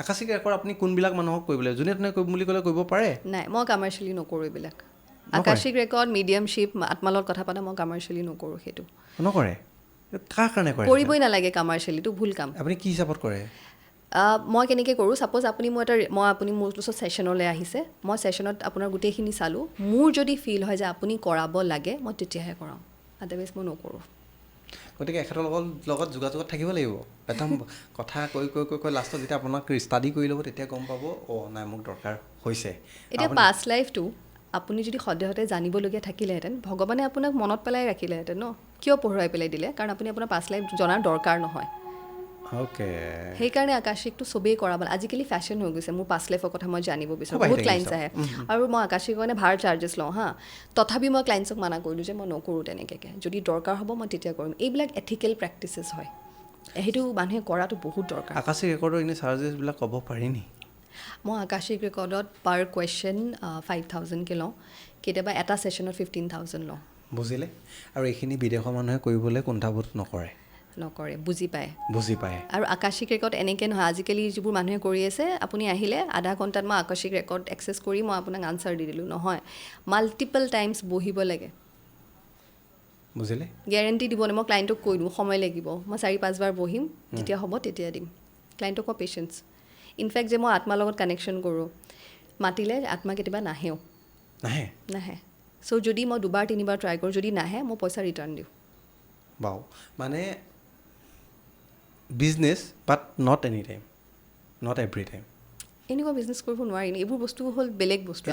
আকাশিক ৰেকৰ্ড আপুনি কোনবিলাক মানুহক কৰিবলৈ, যোনে তোনে কৰিম বুলি ক'লে কৰিব পাৰে? নাই, মই কমাৰ্চিয়েলি নকৰোঁ এইবিলাক। আকাশিক ৰেকৰ্ড, মিডিয়ামশ্বিপ, আত্মাৰ লগত কথা পাতা, মই কমাৰ্চিয়েলি নকৰোঁ সেইটো। নকৰে? কাৰ কাৰণে কৰে? কৰিবই নালাগে কমাৰ্চিয়েলি, এইটো ভুল কাম। আপুনি কি হিচাপত কৰে? মই কেনেকৈ কৰোঁ, ছাপ'জ আপুনি মোৰ এটা, মই আপুনি মোৰ ওচৰত ছেশ্যনলৈ আহিছে, মই ছেশ্যনত আপোনাৰ গোটেইখিনি চালোঁ, মোৰ যদি ফিল হয় যে আপুনি কৰাব লাগে, মই তেতিয়াহে কৰাওঁ, আদাৰৱাইজ মই নকৰোঁ। গতিকে এখেতৰ লগত যোগাযোগত থাকিব লাগিব। একদম কথা কৈ কৈ কৈ কৈ লাষ্টত যেতিয়া আপোনাক ষ্টাডি কৰি ল'ব তেতিয়া গম পাব, অ' নাই মোক দৰকাৰ হৈছে। এতিয়া পাষ্ট লাইফটো আপুনি যদি সদ্যহতে জানিবলগীয়া থাকিলেহেঁতেন, ভগৱানে আপোনাক মনত পেলাই ৰাখিলেহেঁতেন ন, কিয় পঢ়ুৱাই পেলাই দিলে? কাৰণ আপুনি আপোনাৰ পাষ্ট লাইফ জনাৰ দৰকাৰ নহয়। অ'কে, সেইকাৰণে আকাশিকটো চবেই কৰাব। আজিকালি ফেশ্বন হৈ গৈছে, মোৰ পাষ্ট লাইফৰ কথা মই জানিব বিচাৰোঁ, বহুত ক্লাইণ্টছ আহে আৰু মই আকাশিকৰ কাৰণে ভাল চাৰ্জেছ লওঁ। হা, তথাপি মই ক্লাইণ্টছক মানা কৰিলোঁ যে মই নকৰোঁ তেনেকৈ, যদি দৰকাৰ হ'ব মই তেতিয়া কৰিম। এইবিলাক এথিকেল প্ৰেক্টিচেছ হয়, সেইটো মানুহে কৰাটো বহুত দৰকাৰ। আকাশিক ৰেকৰ্ডৰ এনেই চাৰ্জেছবিলাক ক'ব পাৰি নি? মই আকাশিক ৰেকৰ্ডত পাৰ কুৱেশ্যন 5000কৈ লওঁ, কেতিয়াবা এটা ছেশ্যনত 15,000 লওঁ। বুজিলে? আৰু এইখিনি বিদেশৰ মানুহে কৰিবলৈ কুণ্ঠাবোধ নকৰে। নকৰে, বুজি পায়। বুজি পায়। আৰু আকাশিক ৰেকৰ্ড এনেকৈ নহয়, আজিকালি যিবোৰ মানুহে কৰি আছে, আপুনি আহিলে আধা ঘণ্টাত মই আকাশিক ৰেকৰ্ড এক্সেছ কৰি মই আপোনাক আনচাৰ দি দিলোঁ, নহয়, মাল্টিপল টাইমছ বহিব লাগে। বুজিলে? গেৰেণ্টি দিব নাই, মই ক্লাইণ্টক কৈ দিওঁ সময় লাগিব, মই 4-5 বাৰ বহিম, যেতিয়া হ'ব তেতিয়া দিম। ক্লাইণ্টক কওঁ পেচেঞ্চ। ইনফেক্ট যে মই আত্মাৰ লগত কানেকশ্যন কৰোঁ, মাতিলে আত্মা কেতিয়াবা নাহেও। নাহে? নাহে। চ' যদি মই 2-3 বাৰ ট্ৰাই কৰোঁ, যদি নাহে মই পইচা ৰিটাৰ্ণ দিওঁ। বাও, মানে business but not any time, not every time. এনেকুৱা বিজনেছ কৰিব নোৱাৰি, এইবোৰ বস্তু হ'ল বেলেগ বস্তু।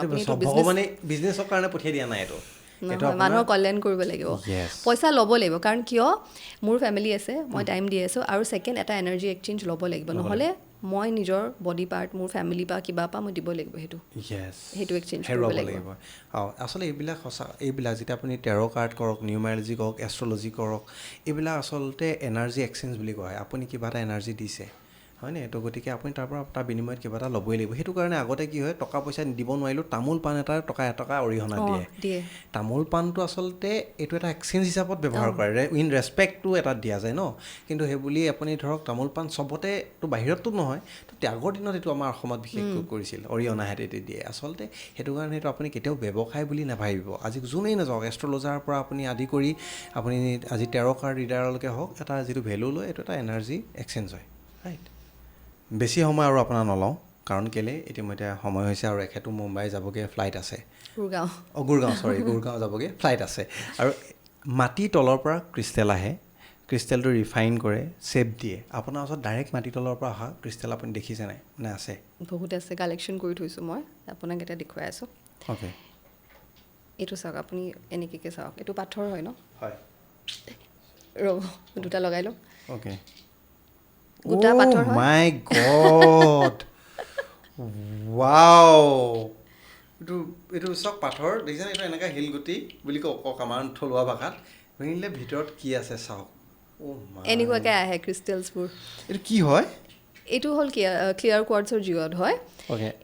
ভগৱানে বিজনেছৰ কাৰণে পঠিয়াই দিয়া নাই এইটো, মানুহৰ কল্যাণ কৰিব লাগিব, পইচা ল'ব লাগিব। কাৰণ কিয়, মোৰ ফেমিলি আছে, মই টাইম দি আছোঁ, আৰু ছেকেণ্ড এটা এনাৰ্জি এক্সচেঞ্জ ল'ব লাগিব, নহ'লে মই নিজৰ বডি পাৰ্ট, মোৰ ফেমিলি বা কিবা পৰা মই দিব লাগিব, সেইটো সেইটো এক্সচেঞ্জ কৰিব লাগিব। অঁ, আচলতে এইবিলাক সঁচা, এইবিলাক যেতিয়া আপুনি টেৰ' কাৰ্ড কৰক, নিউমাৰলজি কৰক, এষ্ট্ৰলজি কৰক, এইবিলাক আচলতে এনাৰ্জি এক্সচেঞ্জ বুলি কোৱা হয়। আপুনি কিবা এটা এনাৰ্জি দিছে হয়নে, তো গতিকে আপুনি তাৰ পৰা তাৰ বিনিময়ত কিবা এটা ল'বই লাগিব। সেইটো কাৰণে আগতে কি হয়, টকা পইচা দিব নোৱাৰিলেও তামোল পাণ এটাৰ টকা 1 অৰিহণা দিয়ে। তামোল পাণটো আচলতে এইটো এটা এক্সচেঞ্জ হিচাপত ব্যৱহাৰ কৰে, ইন ৰেচপেক্টটো এটা দিয়া যায় ন। কিন্তু সেইবুলি আপুনি ধৰক তামোল পাণ চবতেতো বাহিৰততো নহয়, তো আগৰ দিনত এইটো আমাৰ অসমত বিশেষকৈ কৰিছিল, অৰিহণা হেঁতেদি দিয়ে। আচলতে সেইটো কাৰণে এইটো আপুনি কেতিয়াও ব্যৱসায় বুলি নাভাবিব। আজি যোনেই নাযাওক, এষ্ট্ৰলজাৰ পৰা আপুনি আদি কৰি আপুনি আজি টেৰ' কাৰ্ড ৰিডাৰলৈকে হওক, এটা যিটো ভেলু লয়, এইটো এটা এনাৰ্জি এক্সচেঞ্জ হয়, ৰাইট? বেছি সময় আৰু আপোনাৰ নলওঁ, কাৰণ কেলৈ ইতিমধ্যে সময় হৈছে আৰু এখেতো মুম্বাই যাবগৈ, ফ্লাইট আছে। গুৰগাঁও। অঁ, গুৰগাঁও, চৰি, গুৰগাঁও যাবগৈ, ফ্লাইট আছে। আৰু মাটিৰ তলৰ পৰা ক্ৰিষ্টেল আহে, ক্ৰিষ্টেলটো ৰিফাইন কৰে, শ্বেপ দিয়ে। আপোনাৰ ওচৰত ডাইৰেক্ট মাটিৰ তলৰ পৰা অহা ক্ৰিষ্টেল আপুনি দেখিছে নাই? মানে আছে? বহুত আছে, কালেকশ্যন কৰি থৈছোঁ মই, আপোনাক এতিয়া দেখুৱাই আছোঁ। অ'কে, এইটো চাওক, আপুনি এনেকৈ চাওক, এইটো পাথৰ হয় ন? হয়। ৰ'ব, দুটা লগাই লওঁ। অ'কে। গোটা পাথৰ হয়। মাই গড, ৱাও! এইটো এইটো চাওক পাথৰ দেখিছেনে? এইটো এনেকুৱা শিলগুটি বুলি কওক আমাৰ থলুৱা ভাষাত। ভাঙিলে ভিতৰত কি আছে চাওক। এনেকুৱাকৈ আহে ক্ৰিষ্টেলছবোৰ। এইটো কি হয়? এইটো হ'ল ক্লিয়াৰ কোৱাৰ্টছৰ জিঅ'ড হয়।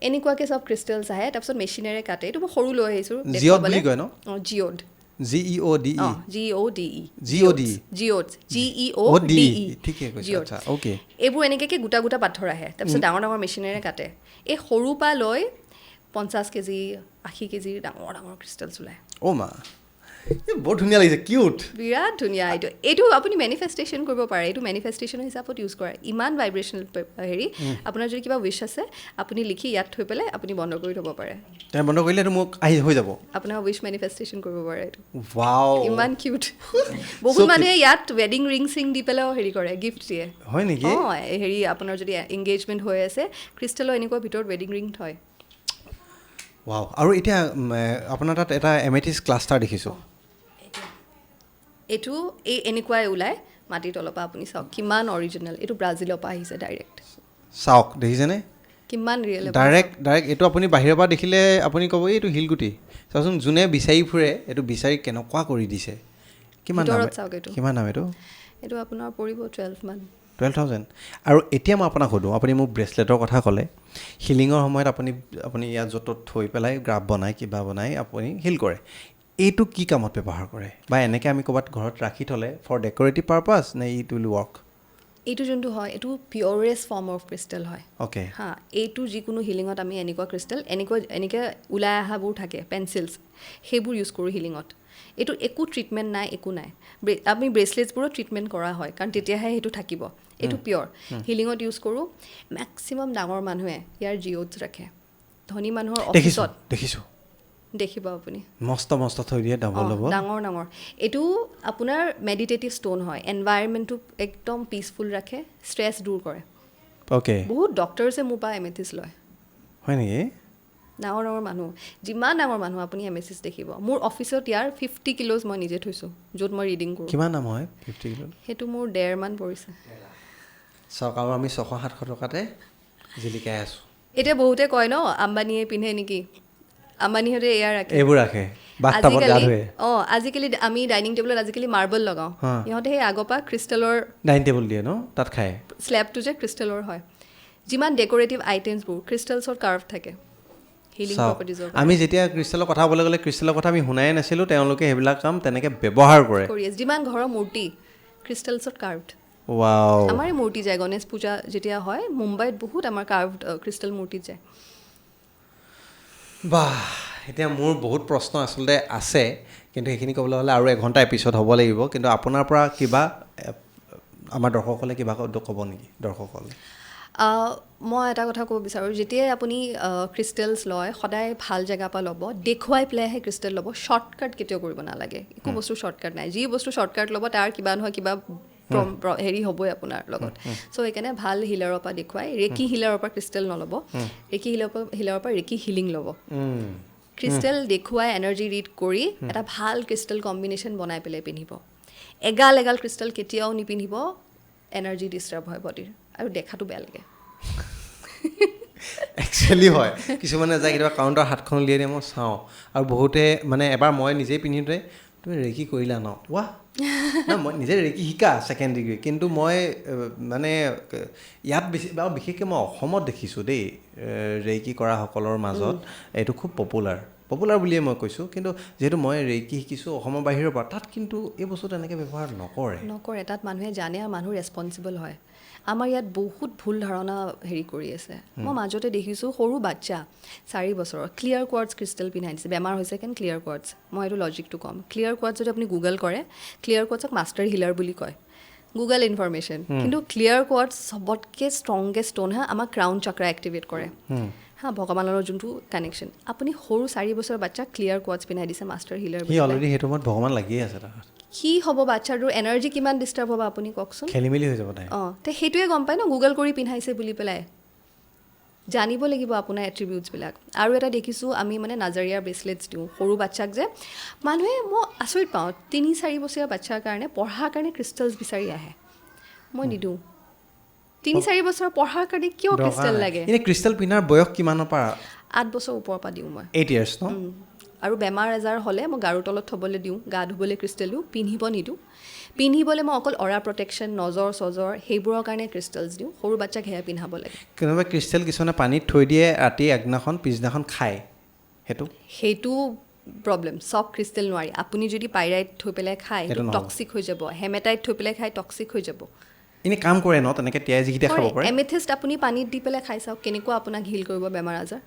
এনেকুৱাকৈ চব ক্ৰিষ্টেলছ আহে, তাৰপিছত মেচিনেৰে কাটে। এইটো মই সৰু লৈ আহিছোঁ। জিঅ'ড বুলি কয় ন? অঁ, geode. G E O D E. G O D E. G O D E. Geodes, G E O D E. ঠিকে কৈছে, আচ্ছা, অ'কে। এইবোৰ এনেকৈ গোটা গোটা পাথৰ আহে, তাৰপিছত ডাঙৰ ডাঙৰ মেচিনেৰে কাটে। এই সৰুৰ পৰা লৈ 50 কেজি, 80 কেজিৰ ডাঙৰ ডাঙৰ ক্ৰিষ্টেলছ ওলায়। অ' মা, বৰ ধুনীয়া লাগিছে, কিউট, বিৰাট ধুনীয়া। এইটো আপুনি মেনিফেষ্টেশ্যন কৰিব পাৰে, এইটো মেনিফেষ্টেশ্যন হিচাপত ইউজ কৰে। ইমান ভাইব্ৰেশ্যনেল হেৰি, আপোনাৰ যদি কিবা উইচ আছে আপুনি লিখি ইয়াত থৈ পেলাই আপুনি বন্ধ কৰি থ'ব পাৰে। তেওঁ বন্ধ কৰিলে এইটো মোক আহি হৈ যাব, আপোনাৰ উইচ মেনিফেষ্টেশ্যন কৰিব পাৰে এইটো। ৱাও, ইমান কিউট। বহুত মানুহে ইয়াত ৱেডিং ৰিং চিং দি পেলাইও হেৰি কৰে, গিফ্ট দিয়ে। হয় নেকি? অঁ, হেৰি আপোনাৰ যদি এংগেজমেণ্ট হৈ আছে, ক্ৰিষ্টেলৰ এনেকুৱা ভিতৰত ৱেডিং ৰিং থয়। ৱাও। আৰু এতিয়া আপোনাৰ তাত এটা এমেথিষ্ট ক্লাষ্টাৰ দেখিছোঁ। এইটো এই এনেকুৱাই ওলায় মাটিৰ তলৰ পৰা, আপুনি চাওক কিমান অৰিজিনেল। এইটো ব্ৰাজিলৰ পৰা আহিছে ডাইৰেক্ট। চাওক, দেখিছেনে কিমান ৰিয়েল? ডাইৰেক্ট এইটো আপুনি বাহিৰৰ পৰা দেখিলে আপুনি ক'ব এইটো শিলগুটি। চাওকচোন, যোনে বিচাৰি ফুৰে এইটো বিচাৰি কেনেকুৱা কৰি দিছে। কিমান দাম? চাওক এইটো কিমান দাম? এইটো এইটো আপোনাৰ পৰিব 12 মান, 12,000। আৰু এতিয়া মই আপোনাক সোধোঁ, আপুনি মোক ব্ৰেচলেটৰ কথা ক'লে, হিলিঙৰ সময়ত আপুনি ইয়াত য'ত ত'ত থৈ পেলাই গ্ৰাফ বনাই কিবা বনাই আপুনি হিল কৰে, এইটো কি কামত ব্যৱহাৰ কৰে? বা এনেকৈ আমি ক'ৰবাত ঘৰত ৰাখি থ'লে ফৰ ডেক'ৰেটিভ পাৰপাছ নে it will work? এইটো যোনটো হয় এইটো পিয়ৰেষ্ট ফৰ্ম অফ ক্ৰিষ্টেল হয়। অ'কে। হা, এইটো যিকোনো হিলিঙত আমি এনেকুৱা ক্ৰিষ্টেল এনেকৈ ওলাই অহাবোৰ থাকে পেঞ্চিলছ, সেইবোৰ ইউজ কৰোঁ হিলিঙত। এইটো একো ট্ৰিটমেণ্ট নাই, একো নাই। আমি ব্ৰেচলেটছবোৰো ট্ৰিটমেণ্ট কৰা হয়, কাৰণ তেতিয়াহে সেইটো থাকিব। এইটো পিয়ৰ হিলিঙত ইউজ কৰোঁ। মেক্সিমাম ডাঙৰ মানুহে ইয়াৰ জিঅ'ডছ ৰাখে, ধনী মানুহৰ অফিচত দেখিছোঁ, দেখিব আপুনি মস্ত মস্ত থৈ দিয়ে, ডাবল ডাবল ডাঙৰ ডাঙৰ। এইটো আপোনাৰ মেডিটেটিভ ষ্ট'ন হয়, এনভাইৰনমেণ্টটো একদম পিচফুল ৰাখে, ষ্ট্ৰেছ দূৰ কৰে। অ'কে। বহুত ডক্টৰছে মোৰ পৰা এমেথিষ্ট লয়। হয় নেকি? ডাঙৰ ডাঙৰ মানুহ, যিমান ডাঙৰ মানুহ আপুনি এমেথিষ্ট দেখিব। মোৰ অফিচত ইয়াৰ 50 কিলোজ মই নিজে থৈছোঁ, য'ত মই ৰিডিং কৰোঁ। কিমান দাম হয় 50 কিলো? সেইটো মোৰ 1.5 মান পৰিছে। চাওক, আৰু আমি 600-700 টকাতে জিলিকাই আছোঁ। এতিয়া বহুতে কয় ন আম্বানীয়ে পিন্ধে নেকি, আম্বানীহঁতে এয়া ৰাখে, এইবোৰ ৰাখে। অঁ, আজিকালি আমি ডাইনিং টেবুলত আজিকালি মাৰ্বল লগাওঁ, ইহঁতে সেই আগৰ পৰা ক্ৰিষ্টেলৰ ডাইনিং টেবুল দিয়ে ন, তাত খায়। স্লেবটো যে ক্ৰিষ্টেলৰ হয়। যিমান ডেক'ৰেটিভ আইটেমছবোৰ ক্ৰিষ্টেলছত কাৰ্ভ থাকে, হিলিং প্ৰপাৰ্টিজৰ। আমি যেতিয়া ক্ৰিষ্টেলৰ কথা ক'বলৈ গ'লে ক্ৰিষ্টেলৰ কথা আমি শুনাই নাছিলোঁ, তেওঁলোকে সেইবিলাক কাম তেনেকৈ ব্যৱহাৰ কৰে। কৰি আছে। যিমান ঘৰৰ মূৰ্তি ক্ৰিষ্টেলছত কাৰ্ভড। ৱাও। আমাৰে মূৰ্তি যায়, গণেশ পূজা যেতিয়া হয় মুম্বাইত বহুত আমাৰ কাৰ্ভড ক্ৰিষ্টেল মূৰ্তিত যায়। বাহ, এতিয়া মোৰ বহুত প্ৰশ্ন আচলতে আছে, কিন্তু সেইখিনি ক'বলৈ হ'লে আৰু এঘণ্টা এপিছ'ড হ'ব লাগিব। কিন্তু আপোনাৰ পৰা কিবা আমাৰ দৰ্শকসকলে কিবা ক'ব নেকি? দৰ্শকসকলে মই এটা কথা ক'ব বিচাৰোঁ, যেতিয়াই আপুনি ক্ৰিষ্টেলছ লয় সদায় ভাল জেগাৰ পৰা ল'ব, দেখুৱাই পেলাইহে ক্ৰিষ্টেল ল'ব। শ্বৰ্টকাট কেতিয়াও কৰিব নালাগে, একো বস্তু শ্বৰ্টকাট নাই। যি বস্তু শ্বৰ্টকাট ল'ব তাৰ কিবা নহয় কিবা হেৰি হ'বই আপোনাৰ লগত। চ' সেইকাৰণে ভাল হিলাৰৰ পৰা দেখুৱাই, ৰেকি হিলাৰৰ পৰা ক্ৰিষ্টেল নল'ব, ৰেকি হিলাৰৰ পৰা ৰেকি হিলিং ল'ব। ক্ৰিষ্টেল দেখুৱাই এনাৰ্জি ৰিড কৰি এটা ভাল ক্ৰিষ্টেল কম্বিনেশ্যন বনাই পেলাই পিন্ধিব। এগাল এগাল ক্ৰিষ্টেল কেতিয়াও নিপিন্ধিব, এনাৰ্জি ডিষ্টাৰ্ব হয় বডিৰ আৰু দেখাটো বেয়া লাগে। একচুৱেলি হয়, কিছুমানে যায় কেতিয়াবা কাউণ্টাৰ হাতখন উলিয়াই দিয়ে, মই চাওঁ। আৰু বহুতে মানে এবাৰ মই নিজেই পিন্ধোঁতে তুমি ৰেকি কৰিলা ন, ৱাহ, না মই নিজে ৰেকি শিকা ছেকেণ্ড ডিগ্ৰী, কিন্তু মই মানে ইয়াত বেছি বা বিশেষকৈ মই অসমত দেখিছোঁ দেই, ৰেকি কৰাসকলৰ মাজত এইটো খুব পপুলাৰ বুলিয়ে মই কৈছোঁ। কিন্তু যিহেতু মই ৰেকি শিকিছোঁ অসমৰ বাহিৰৰ পৰা, তাত কিন্তু এই বস্তুটো এনেকৈ ব্যৱহাৰ নকৰে। তাত মানুহে জানে আৰু মানুহ ৰেচপনচিবল হয়। আমাৰ ইয়াত বহুত ভুল ধাৰণা হেৰি কৰি আছে। মই মাজতে দেখিছোঁ সৰু বাচ্চা 4 বছৰৰ ক্লিয়াৰ কোৱাৰ্টছ ক্ৰিষ্টেল পিন্ধাই দিছে, বেমাৰ হৈছে কেন ক্লিয়াৰ কোৱাৰ্টছ। মই এইটো লজিকটো ক'ম। ক্লিয়াৰ কোৱাৰ্টছ যদি আপুনি গুগল কৰে, ক্লিয়াৰ কোৱাৰ্টছক মাষ্টাৰ হিলাৰ বুলি কয়, গুগল ইনফৰমেশ্যন। কিন্তু ক্লিয়াৰ কোৱাৰ্টছ চবতকৈ ষ্ট্ৰংগেষ্ট ষ্ট'ন হা, আমাৰ ক্ৰাউন চক্ৰা এক্টিভেট কৰে হা, ভগৱানৰ যোনটো কানেকশ্যন। আপুনি সৰু 4 বছৰৰ বাচ্চাক ক্লিয়াৰ কোৱাৰ্টছ পিন্ধাই দিছে মাষ্টাৰ হিলাৰ বুলি, অলৰেডি সেইটো সময়ত ভগৱান লাগিয়ে আছে তাত। কি হ'ব বাচ্চাটোৰ এনাৰ্জি কিমান ডিষ্টাৰ্ব হ'ব আপুনি কওকচোন, খেলি মেলি হৈ যাব তাই। অঁ, তে সেইটোৱে গম পায় ন গুগল কৰি পিন্ধাইছে বুলি পেলাই। জানিব লাগিব আপোনাৰ এট্ৰিবিউটছবিলাক। আৰু এটা দেখিছোঁ আমি মানে নাজাৰিয়াৰ ব্ৰেচলেটছ দিওঁ সৰু বাচ্চাক, যে মানুহে, মই আচৰিত পাওঁ, 3-4 বছৰীয়া বাচ্চাৰ কাৰণে পঢ়াৰ কাৰণে ক্ৰিষ্টেলছ বিচাৰি আহে, মই নিদিওঁ। 3-4 বছৰ পঢ়াৰ কাৰণে কিয় ক্ৰিষ্টেল লাগে? এনে ক্ৰিষ্টেল পিন্ধাৰ বয়স কিমানৰ পৰা? 8 বছৰ ওপৰৰ পৰা দিওঁ মই। 8 ইয়াৰ্ছ ন? আৰু বেমাৰ আজাৰ হ'লে মই গাৰুৰ তলত থ'বলৈ দিওঁ, গা ধুবলৈ ক্ৰিষ্টেল দিওঁ, পিন্ধিব নিদিওঁ। পিন্ধিবলৈ মই অকল অৰা প্ৰটেকশ্যন, নজৰ চজৰ সেইবোৰৰ কাৰণে ক্ৰিষ্টেলছ দিওঁ। সৰু বাচ্চাক সেয়া পিন্ধাব লাগে। কোনোবা ক্ৰিষ্টেল কিছুমানে পানীত থৈ দিয়ে ৰাতি, আগদিনাখন পিছদিনাখন খায়, সেইটো প্ৰব্লেম। চব ক্ৰিষ্টেল নোৱাৰি। আপুনি যদি পাইৰাইট থৈ পেলাই খায় সেইটো টক্সিক হৈ যাব, হেমেটাইট থৈ পেলাই খায় টক্সিক হৈ যাব। এনে কাম কৰে ন তেনেকৈ তিয়াই যিকেইটা খাব পাৰে? এমেথিষ্ট আপুনি পানীত দি পেলাই খাই চাওক কেনেকুৱা আপোনাক হিল কৰিব বেমাৰ আজাৰ।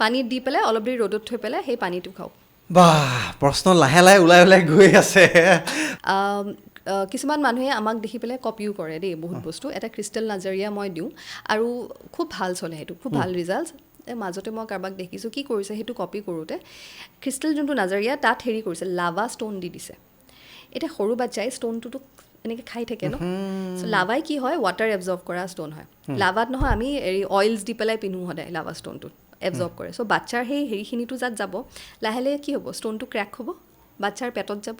পানীত দি পেলাই অলপ দেৰি ৰ'দত থৈ পেলাই সেই পানীটো খাওক। বাহ, প্ৰশ্ন লাহে লাহে ওলাই ওলাই গৈ আছে। কিছুমান মানুহে আমাক দেখি পেলাই কপিও কৰে দেই বহুত বস্তু। এটা ক্ৰিষ্টেল নাজাৰিয়া মই দিওঁ আৰু খুব ভাল চলে, সেইটো খুব ভাল ৰিজাল্ট। মাজতে মই কাৰোবাক দেখিছোঁ কি কৰিছে, সেইটো কপি কৰোঁতে ক্ৰিষ্টেল যোনটো নাজাৰিয়া তাত হেৰি কৰিছে, লাভা ষ্ট'ন দি দিছে। এতিয়া সৰু বাচ্ছাই ষ্ট'নটোতো এনেকৈ খাই থাকে ন, চ' লাভাই কি হয়, ৱাটাৰ এবজৰ্ভ কৰা ষ্ট'ন হয়। লাভাত নহয়, আমি হেৰি অইলছ দি পেলাই পিন্ধোঁ সদায়, লাভা ষ্ট'নটোত এবজৰ্ভ কৰে। চ' বাচ্ছাৰ সেই হেৰিখিনিতো যাত যাব, লাহে লাহে কি হ'ব, ষ্ট'নটো ক্ৰেক হ'ব, বাচ্ছাৰ পেটত যাব,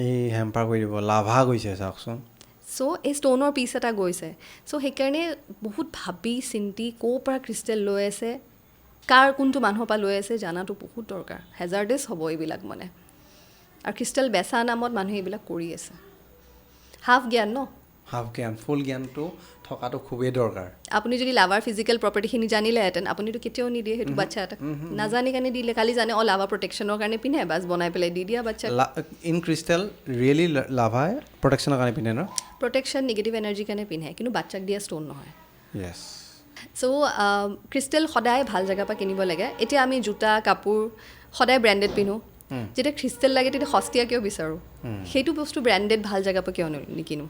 এই হেম্পাৰ কৰি দিব, লাভা গৈছে চাওকচোন। চ' এই ষ্ট'নৰ পিচ এটা গৈছে। চ' সেইকাৰণে বহুত ভাবি চিন্তি ক'ৰ পৰা ক্ৰিষ্টেল লৈ আছে, কাৰ কোনটো মানুহৰ পৰা লৈ আছে জানাটো বহুত দৰকাৰ। হেজাৰডেছ হ'ব এইবিলাক মানে। আৰু ক্ৰিষ্টেল বেচা নামত মানুহে এইবিলাক কৰি আছে। হাফ জ্ঞান ন, হাফ জ্ঞান, ফুল জ্ঞানটো থকাটো খুবেই দৰকাৰ। আপুনি যদি লাভাৰ ফিজিকেল প্ৰপাৰ্টিখিনি জানিলেহেঁতেন, আপুনিতো কেতিয়াও নিদিয়ে সেইটো বাচ্ছা এটাক। নাজানি কাৰণে দিলে, কালি জানে অঁ লাভা প্ৰটেকশ্যনৰ কাৰণে পিন্ধে, বাছ বনাই পেলাই দি দিয়া বাচ্ছা। ইন ক্ৰিষ্টেল ৰিয়েলি লাভাই প্ৰটেকশ্যনৰ কাৰণে পিন্ধে ন? প্ৰটেকশ্যন, নিগেটিভ এনাৰ্জিৰ কাৰণে পিন্ধে, কিন্তু বাচ্ছাক দিয়া ষ্ট'ন নহয়। য়েছ। চ' ক্ৰিষ্টেল সদায় ভাল জেগাৰ পৰা কিনিব লাগে। এতিয়া আমি জোতা কাপোৰ সদায় ব্ৰেণ্ডেড পিন্ধোঁ, যেতিয়া ক্ৰিষ্টেল লাগে তেতিয়া সস্তীয়া কিয় বিচাৰোঁ? সেইটো বস্তু ব্ৰেণ্ডেড ভাল জেগাৰ পৰা কিয় নিকিনো?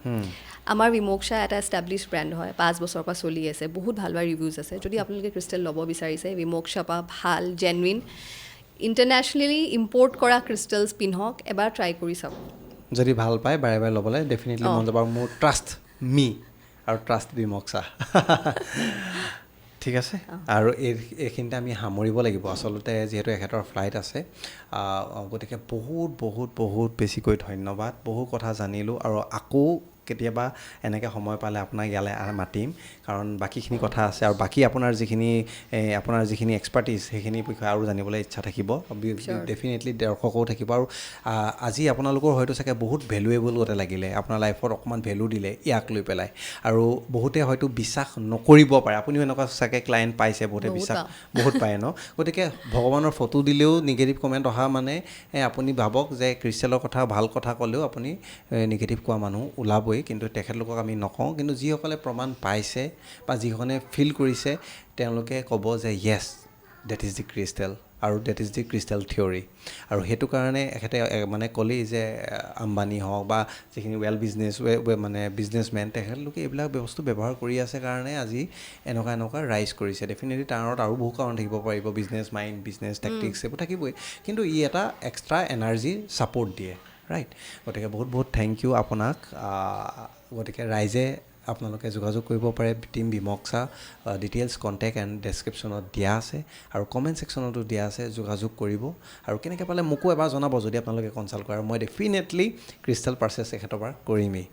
আমাৰ বিমোক্ষা এটা এষ্টাব্লিছ ব্ৰেণ্ড হয়, 5 বছৰৰ পৰা চলি আছে, বহুত ভাল ভাল ৰিভিউজ আছে। যদি আপোনালোকে ক্ৰিষ্টেল ল'ব বিচাৰিছে, বিমোক্ষাৰ পৰা ভাল জেনুইন ইণ্টাৰনেশ্যনেলি ইম্পৰ্ট কৰা ক্ৰিষ্টেলছ পিন্ধক, এবাৰ ট্ৰাই কৰি চাওক। যদি ভাল পায় বাৰে বাৰে ল'বলৈ ডেফিনেটলি মন যাব। আৰু মোৰ ট্ৰাষ্ট মি আৰু ট্ৰাষ্ট বিমোক্ষা। ঠিক আছে, আৰু এইখিনিতে আমি সামৰিব লাগিব আচলতে, যিহেতু এখেতৰ ফ্লাইট আছে। গতিকে বহুত বহুত বহুত বেছিকৈ ধন্যবাদ, বহু কথা জানিলোঁ। আৰু আকৌ কেতিয়াবা এনেকৈ সময় পালে আপোনাক ইয়ালৈ মাতিম, কাৰণ বাকীখিনি কথা আছে আৰু বাকী আপোনাৰ যিখিনি এক্সপাৰ্টিজ সেইখিনি বিষয়ে আৰু জানিবলৈ ইচ্ছা থাকিব ডেফিনেটলি, দৰ্শকো থাকিব। আৰু আজি আপোনালোকৰ হয়তো চাগে বহুত ভেলুৱেবল গতে লাগিলে, আপোনাৰ লাইফত অকণমান ভেলু দিলে ইয়াক লৈ পেলাই। আৰু বহুতে হয়তো বিশ্বাস নকৰিব পাৰে, আপুনিও এনেকুৱা চাগে ক্লায়েণ্ট পাইছে, বহুতে বিশ্বাস বহুত পায় ন? গতিকে ভগৱানৰ ফটো দিলেও নিগেটিভ কমেণ্ট অহা মানে আপুনি ভাবক যে ক্ৰিষ্টেলৰ কথা ভাল কথা ক'লেও আপুনি নিগেটিভ কোৱা মানুহ ওলাবই, কিন্তু তেখেতলোকক আমি নকওঁ। কিন্তু যিসকলে প্ৰমাণ পাইছে বা যিসকলে ফিল কৰিছে তেওঁলোকে ক'ব যে yes, that is the crystal আৰু that is the crystal theory. আৰু সেইটো কাৰণে এখেতে মানে ক'লেই যে আম্বানী হওক বা যিখিনি ৱেল বিজনেছ মানে বিজনেছমেন, তেখেতলোকে এইবিলাক বস্তু ব্যৱহাৰ কৰি আছে কাৰণে আজি এনেকুৱা এনেকুৱা ৰাইজ কৰিছে। ডেফিনেটলি তাৰ আঁৰত আৰু বহু কাৰণ থাকিব পাৰিব, বিজনেছ মাইণ্ড, বিজনেছ টেকটিক্স এইবোৰ থাকিবই, কিন্তু ই এটা এক্সট্ৰা এনাৰ্জি ছাপৰ্ট দিয়ে, ৰাইট? গতিকে বহুত বহুত thank U আপোনাক। গতিকে ৰাইজে আপোনালোকে যোগাযোগ কৰিব পাৰে টীম বিমোক্ষা, ডিটেইলছ কণ্টেক্ট এণ্ড ডেছক্ৰিপশ্যনত দিয়া আছে আৰু কমেণ্ট ছেকশ্যনতো দিয়া আছে, যোগাযোগ কৰিব। আৰু কেনেকৈ পালে মোকো এবাৰ জনাব যদি আপোনালোকে কনচাল্ট কৰে, মই ডেফিনেটলি ক্ৰিষ্টেল পাৰ্চেছ এখেতৰ পৰা কৰিমেই।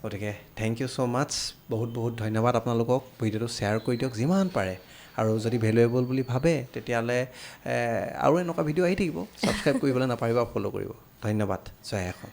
গতিকে thank you so মাছ, বহুত বহুত ধন্যবাদ আপোনালোকক। ভিডিঅ'টো শ্বেয়াৰ কৰি দিয়ক যিমান পাৰে, আৰু যদি ভেলুৱেবল বুলি ভাবে তেতিয়াহ'লে আৰু এনেকুৱা ভিডিঅ' আহি থাকিব। ছাবস্ক্ৰাইব কৰিবলৈ নাপাহৰিব, ফ'ল' কৰিব। ধন্যবাদ, জয় অসম।